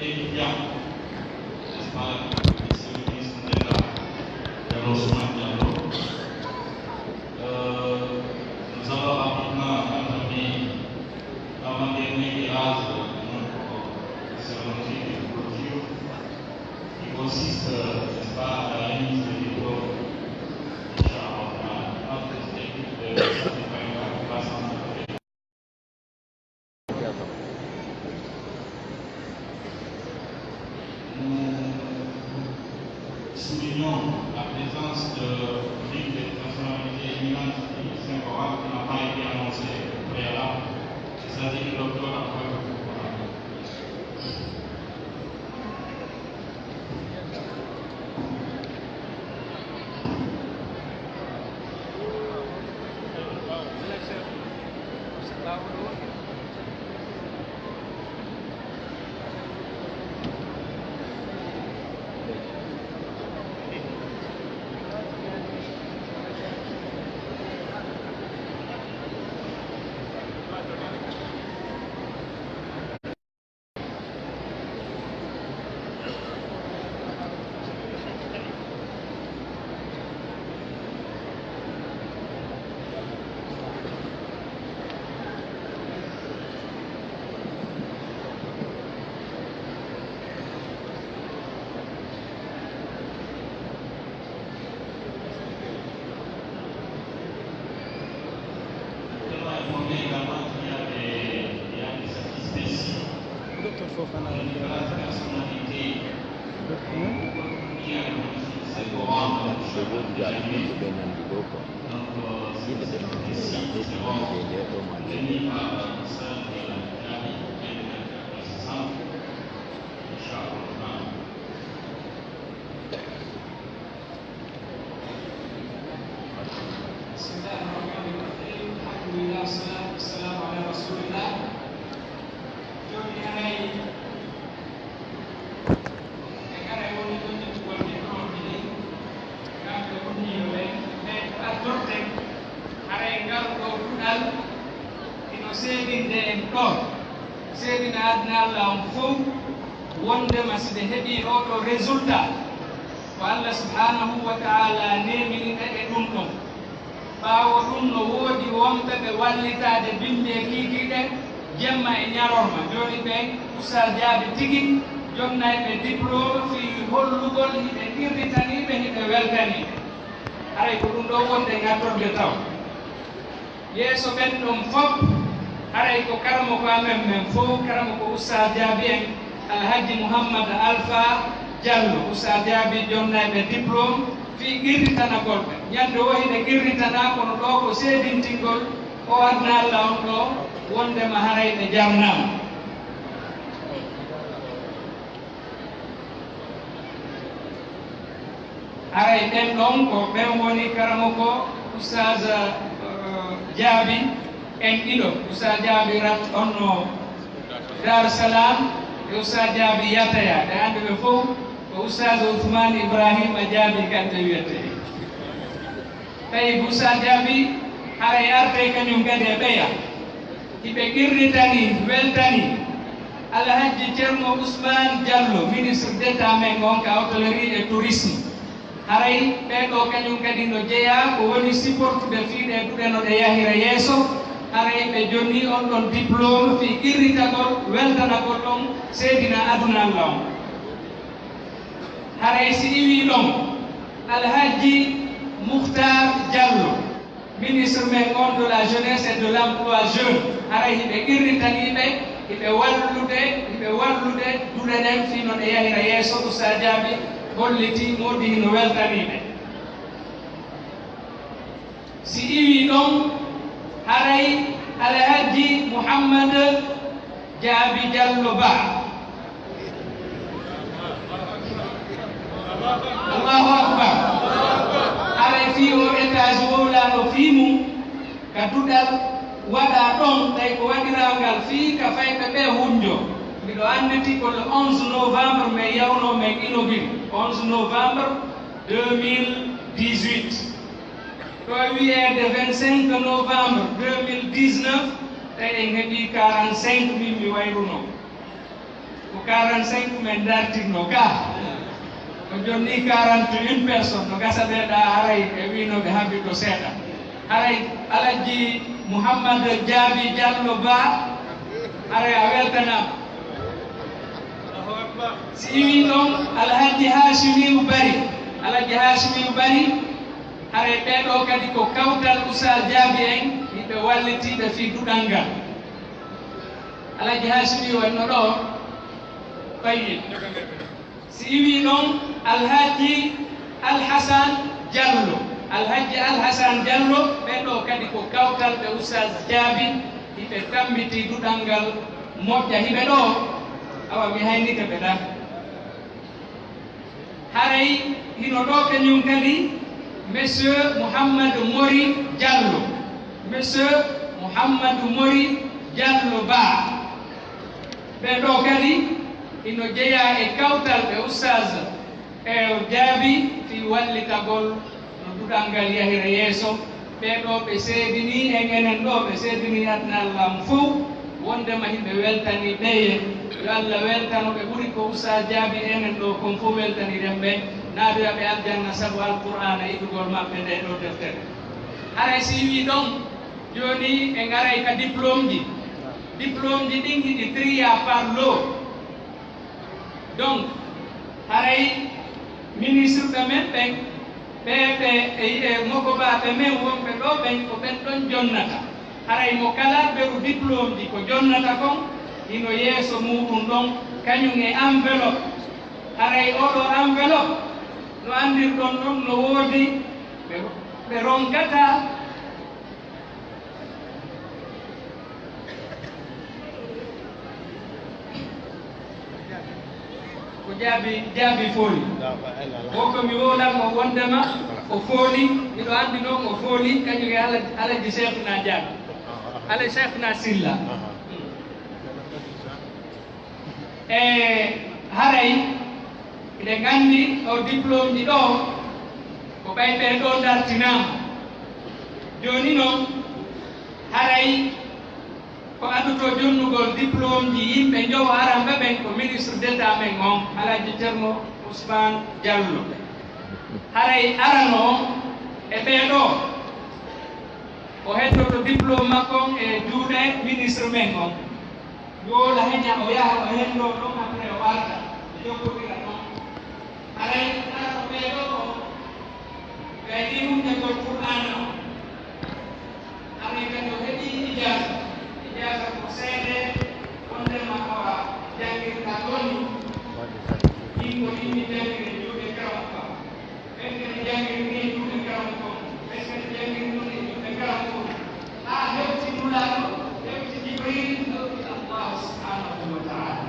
et, et bien, n'est-ce pas, monsieur le ministre d'État, Thierno Ousmane Diallo. Euh, nous allons rapidement entamer l'avant-dernier virage de notre cérémonie de clôture qui consiste, n'est-ce pas, à la remise des diplômes. Inch'Allah, notre équipe de Nous soulignons la présence de l'une des personnalités éminentes du Saint-Coran qui n'a pas été annoncée au préalable. Il s'agit du docteur Aboubacar Koukoué. Docteur Fofana. Docteur? Ɗum ko ɓe nanndi ɗo ko. Yimɓe ɓe fof ɓe ngarti e nde ɗo ma nde. بسم الله الرحمن الرحيم. الحمد لله والصلاة والسلام على رسول الله. Jooni haray Seedinde en ɗo, seedina aduna Allah on fof, wondema si ɓe heɓii oo ɗoo résultat, ko Allah subhanahu wa ta'ala neemini ɓe e ɗum ɗon. Ɓaawo ɗum, no woodi wonɓe ɓe wallitaade bimmbi e kiikiiɗe, jemma e ñalorma. Jooni ɓen, Oustaz Jaabi tigi jonnay ɓe diplôme fii hollugol hiɓe qirritanii ɓe, hiɓe weltanii ɓe. Haray ko ɗum ɗoo wonde ngaddorde taw. Yeeso ɓen ɗon fof, haray ko karamoko amen men fof, karamoko Oustaz Jaabi en, Alhaji Mouhammad Alpha Diallo, Oustaz Jaabi jonnay ɓe diplôme fii qirritanagol ɓe. Ñande woo hiɓe qirritanaa, kono ɗoo ko seedintingol oo aduna Allah on ɗoo, wondema haray ɓe jarnaama. Haray ɓen ɗon ko ɓen woni karamoko Oustaz, eh, Jaabi en ɗiɗo. Oustaz Jaabi rat on no Dar Salam e Oustaz Jaabi Yataya. Ɓe anndu ɓe fof ko Oustaz Ousmane Ibrahima Jaabi kamɓe wiyetee. Tawi Oustaz Jaabi haray artay kañum kadi e ɓeya. Hiɓe qirritanii, weltanii Alhaji Ceerno Ousmane Diallo, ministre d'État men on ka hôtellerie et tourisme. Haray ɓee ɗoo kañum kadi no jeyaa ko woni supportude fii ɗee duɗe no ɗe yahira yeeso. Haray ɓe jonnii on ɗon diplôme fii qirritagol, weltanagol ɗon seedina aduna Allah on. Haray si iwii ɗon, Alhaji Mukhtar Diallo, ministre men on de la jeunesse et de l'emploi jeune, haray hiɓe qirritanii ɓe, hiɓe wallude, hiɓe wallude duɗe ɗen fii no ɗe yahira yeeso. Oustaz Jaabi hollitii moodi hino weltanii ɓe. Si iwii ɗon, haray Alhaji Mouhammad Jaabi Diallo Ba. Allahu Akbar. Haray fii oo étage wowlaano fii mum, ka duɗal waɗaa ɗon, tawi ko waɗiraa ngal fii ka fayɓe ɓee hunjo. Miɗo annditi ko le onze novembre men yawnoo men inauguré, onze novembre deux mille dix-huit. Ɗo wiyeede vingt-cinq novembre deux mille dix-neuf, tawi en heɓii quarante-cinq min mi wayrunoo. Ko quarante-cinq men dartinno ka. Ko jonni quarante et une personnes, no gasa ɓe ɗa haray ɓe wino ɓe habito seeɗa. Haray Alhaji Mouhammad Jaabi Diallo Ba, haray a weltanaama. Si iwii ɗon Alhaji Haashimiyu Bari, Alhaji Haashimiyu Bari, haray ɓee ɗoo kadi ko kawtal Oustaz Jaabi en, yimɓe wallitiiɓe fii duɗal ngal. Alhaji Haashimiyu en no ɗoo, tayyib. Si iwii ɗon Alhaji Alhasan Diallo, Alhaji Alhasan Diallo, ɓee ɗoo kadi ko kawtal ɓe Oustaz Jaabi, hiɓe tambitii duɗal ngal moƴƴa, hiɓe ɗoo, awa mi haynike ɓe ɗa. Haray hino ɗoo kañum kadi Monsieur Mouhamadou Mori Diallo, Monsieur Mouhamadou Mori Diallo Ba. Ɓee ɗoo kadi hino jeyaa e kawtal ɓe Oustaz e o Jaabi fii wallitagol no duɗal ngal yahira yeeso. Ɓee ɗoo ɓe seedinii en, enen ɗoo ɓe seedinii aduna Alla on fow, wondema hiɓe weltanii ɓeeye. Yo Alla weltano ɓe ɓuri ko Oustaz Jaabi enen ɗoo kon fow weltaniren ɓe, naadoya ɓe aljanna sabu Alqur'aana e yiɗugol maɓɓe ndee ɗoo deftere. Haray si wii ɗon, jooni en aray ka diplôme ji. Diplôme ji ɗin hiɗi triya par lot. Donc, haray ministre ɓe men ɓen, ɓe, ɓe, e, e mokobaaɓe men wonɓe ɗoo ɓen, ko ɓen ɗon jonnata. Haray mo kala mberu diplôme ji ko jonnata kon, hino yeeso muuɗum ɗon, kañum e enveloppe. Haray oo ɗoo enveloppe, no anndirɗon ɗon, no woodi ɓe, ɓe ronkata Ko Jaabi, Jaabi fooli. Wonko mi wowlan mo wondema o fooli, miɗo anndi noon o fooli, kañum e Ala-, Alaji Seekuna Jaabi. Alaji Seekuna Silla. E haray, eɗen anndi o diplôme ji ɗo, ko ɓay ɓe ɗo dartinaama. Jooni noon, haray Ko adduto jonnugol diplôme ji yimɓe njowo aranɓe ɓen ko ministre d'État men on, Alhaji Ceerno Ousmane Diallo. Haray arano on e ɓee ɗoo, o heddoto diplôme makko on e juuɗe ministre men on. Yo la heña o yaha o hendoo ɗon, après o arta, ɓe jokkondira ɗon. Haray arano ɓee ɗoo ko gayni hunde ngol Qur'aana on. Haray kadi o heɓii ijaasa. Ijaasa ko seede wondema awa janngirɗaa ɗoo ni. Ɗin ko ɗin mi janngiri juuɗe karamoko am. Ɓen kadi janngiri ɗin juuɗe karamoko on. Ɓen kadi janngiri ɗum e juuɗe karamoko on. Haa hewti Nulaaɗo, hewti Jibriil, hewti Allaahu subhaanahu wa ta'aala.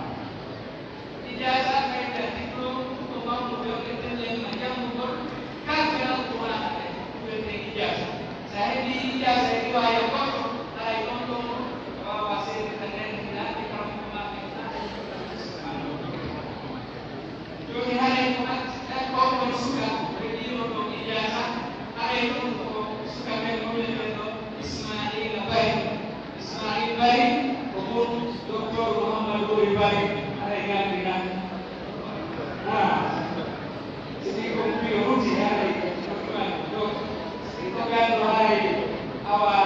Ijaasa kayta diplôme ko mawnude o e tellen ma janngugol kalfe Alqur'aana ɗen, ko wiyetee ijaasa. So a heɓii ijaasa e riwaaya goɗɗo, haray on ɗon a waawaa seedita nden, ina addi karamoko maa ɓen, ina addi karamoko maa ɓen. Jooni haray ko acci, acci on ɗon suka, ɓe ɗiino ɗon ijaasa, haray ɗum ko suka men wiyetee ɗo Ismaila Bari. Ismail Bari ko mun Docteur Mouhamadou Boy Bari, haray nganndi kan. Ah, si ɗi ko mbiyo ruti haray, si ɗi ko ganndo haray, awa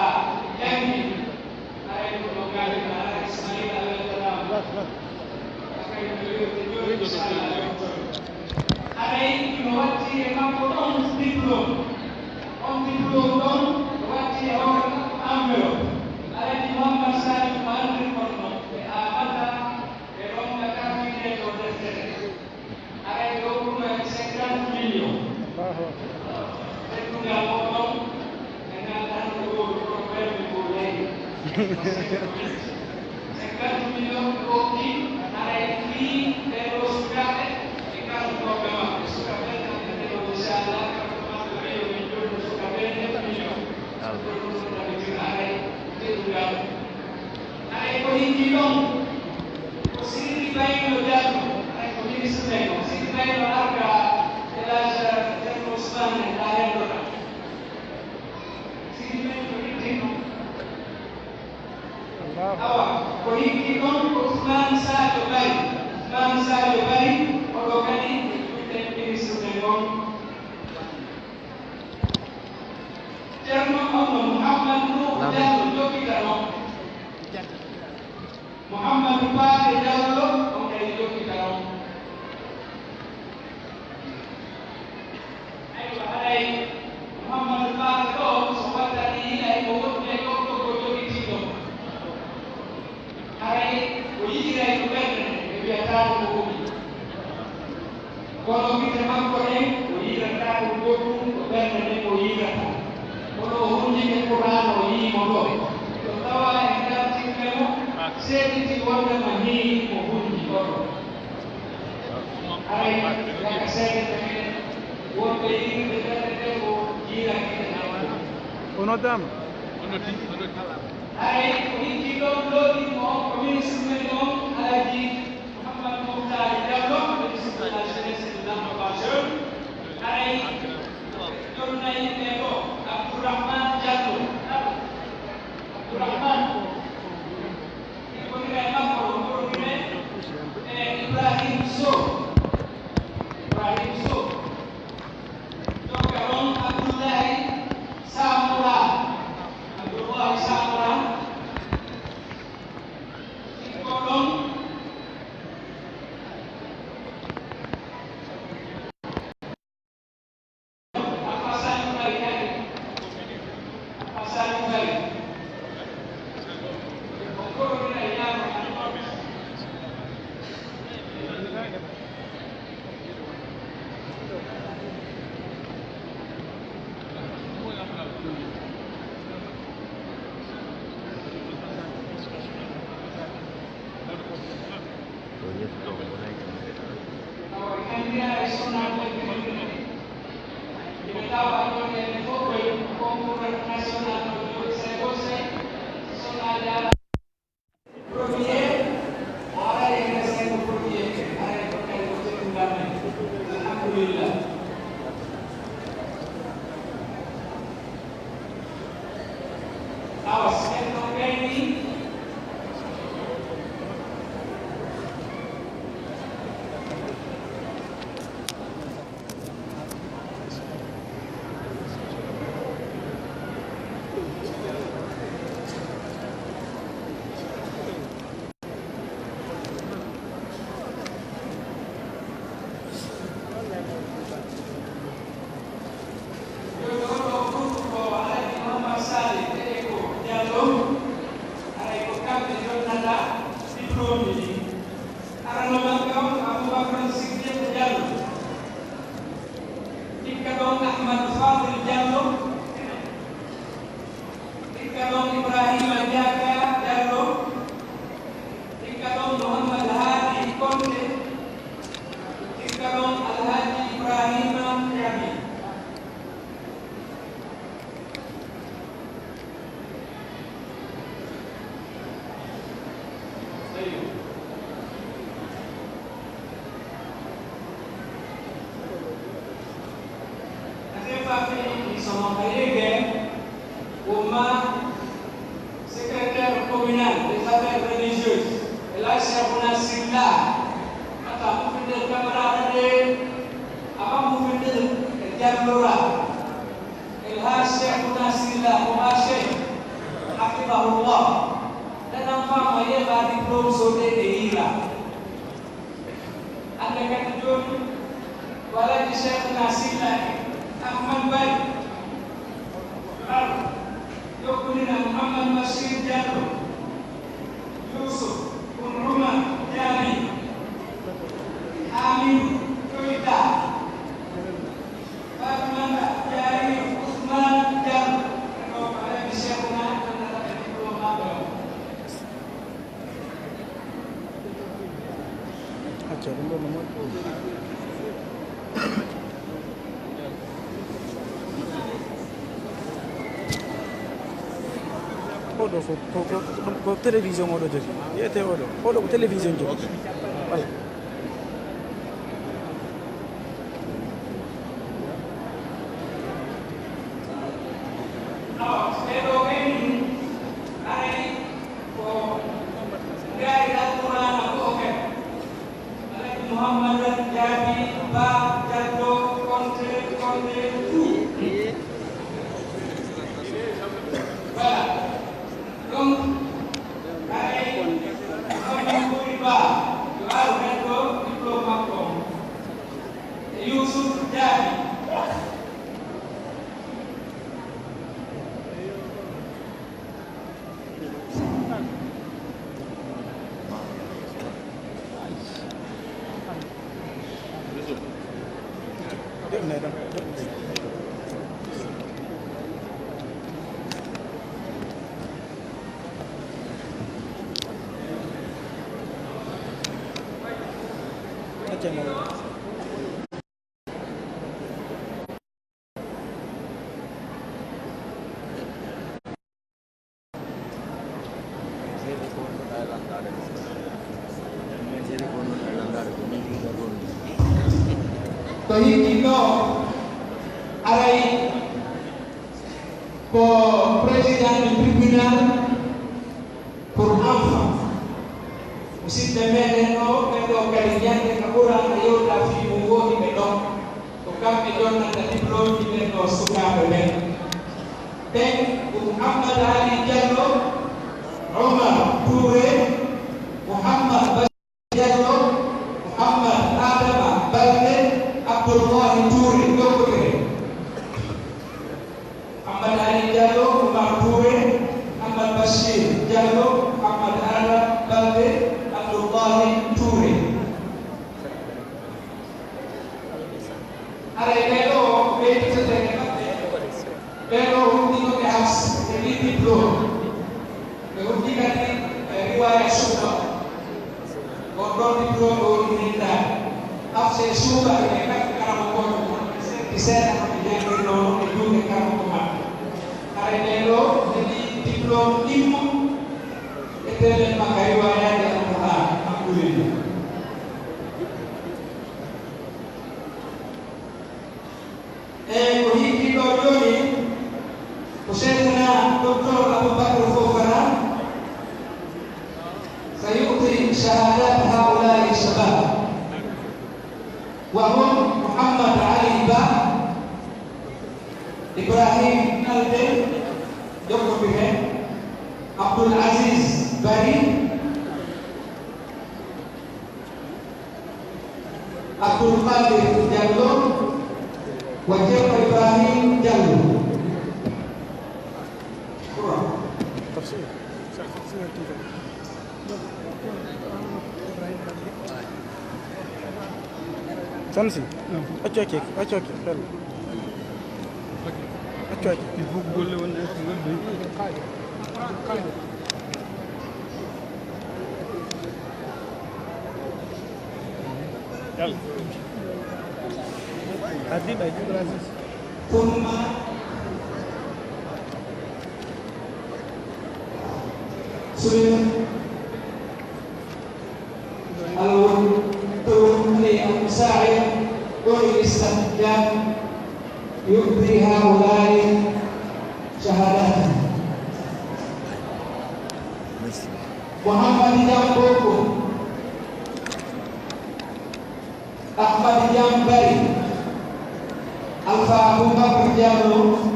janngi, haray ko ɗo nganndi kan, haray Ismail a weltanaama. Haray ko yo ɓe jooni, inchallah, a weltoto. Haray hino watti e makko ɗon diplôme. On diplôme ɗon watti e hoore makko enveloppe. Alhaji Mouhammad Sadio mo anndiri kon ɗon, ɓe aamata, ɓe ronka karfitiiɗe dow deftere. Haray ɓe okkuno en cinquante millions. Teddungal on ɗon, ɓe nganndaa no ɗo ɗo ɓernde ko leydi. Cinquante millions ɓe okki, haray fii ɓee ɗoo sukaaɓe e karantooɓe maɓɓe. Suka ɓen tan ɓe ɗo, inchallah, karantooɓe maɓɓe ɓe yo ɓe jooɗo suka ɓen e million. Ɗum ɗum tabitira haray teddungal. Haray ko hinki ɗon, ko Sidi Baylo Diallo, haray ko ministre men, ko Sidi Baylo arga e la Ceerno Ousmane, la rendoɗa. Sidi Baylo yettin ɗon. Awa, ko hinki ɗon ko Ousmane Sadio Bari. Ousmane Sadio Bari, oɗo kadi e juuɗe ministre men on. Ceerno on no Mouhammad Nuhu Diallo jokkita ɗon. Mouhammad Paate Diallo on kadi jokkita ɗon. Aywa, haray Mouhammad Paate ɗo, so wattani yiɗay ko woɗɗi e ɗon ɗo ko jogitiiɗo. Haray o yiɗiray ko ɓernde nde, ɓe wiyataako ko woɗɗi. Kono gite makko ɗen, o yiɗataa ko goɗɗum ko ɓernde nden o yiɗata. Kono o hunjike Qur'aana, o yii mo ɗo. Ɗo tawa en dartinɓe mo, seediti wondema nii o hunji oɗo. Haray, yaka seedete meɗen, wonɓe yiɗirde ɓernde nden o yiɗa gite ɗen. O noddaama. Haray ko hinki ɗon looɗi mo on ko ministre men on, Alhaji Mouhammad Mouhtar Diallo, ministre de la Jeunesse et de l'Emploi Jeune. Haray jonna yimɓe ko Abdourahmane Diallo. Abdourahmane. Ibrahim Sow. Ibrahim Sow. Jokka ɗon Abdullahi Samura. Abdullahi Samura. Jokka ɗon. Awa, si en ɗon gayni, Tribunal des affaires religieuses, El Hadj Cheikhouna Sylla, ata mufidde kamaraɗo nde, ama mufidde e jallora. El Hadj Cheikhouna Sylla, ko ma Cheikh, hafidahullah. Daɗan fama yeɓa diplôme so ɗe e yiila. Hannde kadi jooni, ko Alhaji Cheikhna Sylla e Ahmad Bari. Ar, jokkondiral Mouhammad Bachir Diallo, Youssouf Boun Oumar Diaby, Hamidou Keita, Fatoumata Diarry Ousmane Diallo. Ɗo ko Alhaji Cheikhna, annata ɓe diplôme maɓɓe o. Acca ɗum ɗo no moƴƴi. Oɗo ko, ko, ko, ko, ko télévision oɗo jogi. Yiyete oɗo. Oɗo ko télévision jogi. Voilà. Awa, ɓeɗo ɓen, aray ko ngaari Alqur'aana ko o kadi. Alhaji Mouhamadan Jaabi Ba Jallo Konte, Konte Tou. Voilà. Donc, aray Mouhamadou Boury Ba, yo ar heddo diplôme makko on. E Youssouf Jaabi. Ko yimɓe ɗo aray ko président du tribunal pour enfants. Musidɓe meɗen ɗo, ɓen ɗo kadi ñande ka Qur'aana yewta fii mum woni ɓe ɗon. Ko kamɓe jonnata diplôme ji ɓen ɗo sukaaɓe ɓen. Ɓen ko Mouhammad Ali Diallo, Omar Touré, Mouhammad Bachir Diallo, Mouhammad Adama Balde, Abdoulahi Touré, jokkodire. Mouhammad Ali Diallo, Omar Touré, Mouhammad Bachir Diallo, Mouhammad Adama Balde, Abdoulahi Touré. Haray ɓee ɗoo ko ɓeyditetee e maɓɓe, ɓee ɗoo huɓɓinooɓe Hafs e ɗii diplôme. Ɓe huɓɓi kadi e riwaaya Shu'ba. On ɗon diplôme o woni henndaade. Hafs e Shu'ba ɓe kadi karamokooɓe, ɓe seeɗa ko ɓe janngirnoo e juuɗe karamoko maɓɓe. Haray ɓee ɗoo heɓi diplôme ɗimmo e pellen makka riwaayaaji Alqur'aan. Alhamdulillah. Eey, ko yiddiiɗo jooni ko Cheikhna Docteur Aboubacry Fofana, سيعطي شهادات هؤلاء الشباب، وهم محمد علي با، إبراهيم ألدي، jokkodir heen, Abdoul Aziz Bari, Abdoul Qadir Diallo wa Ceerno Ibrahim Diallo. Tamsi, accu accu, accu accu, fel. Accu accu. Il faut que golle wonde ko golle. Yalla. Ardiiɗo e Abdoul Aziz. Souleymane. Alwon tawon ne Abou Saïd ɗon e lista jam yuɓɓi haa o laari shahadati. Mouhammad Diam Boko, Ahmad Diam Bari, Alpha Aboubacar Diallo,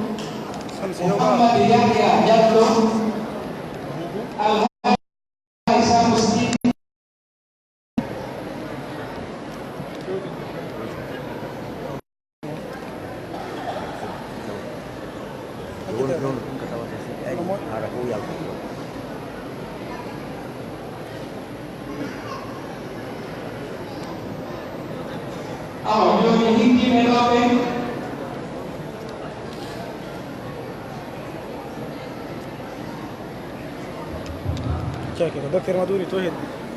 Mouhammad Yahya Diallo, Alhaji Issa Mouski. Awa, jooni hikkiiɓe ɗo ɓen. Ceke ko docteur Madouri to heddi.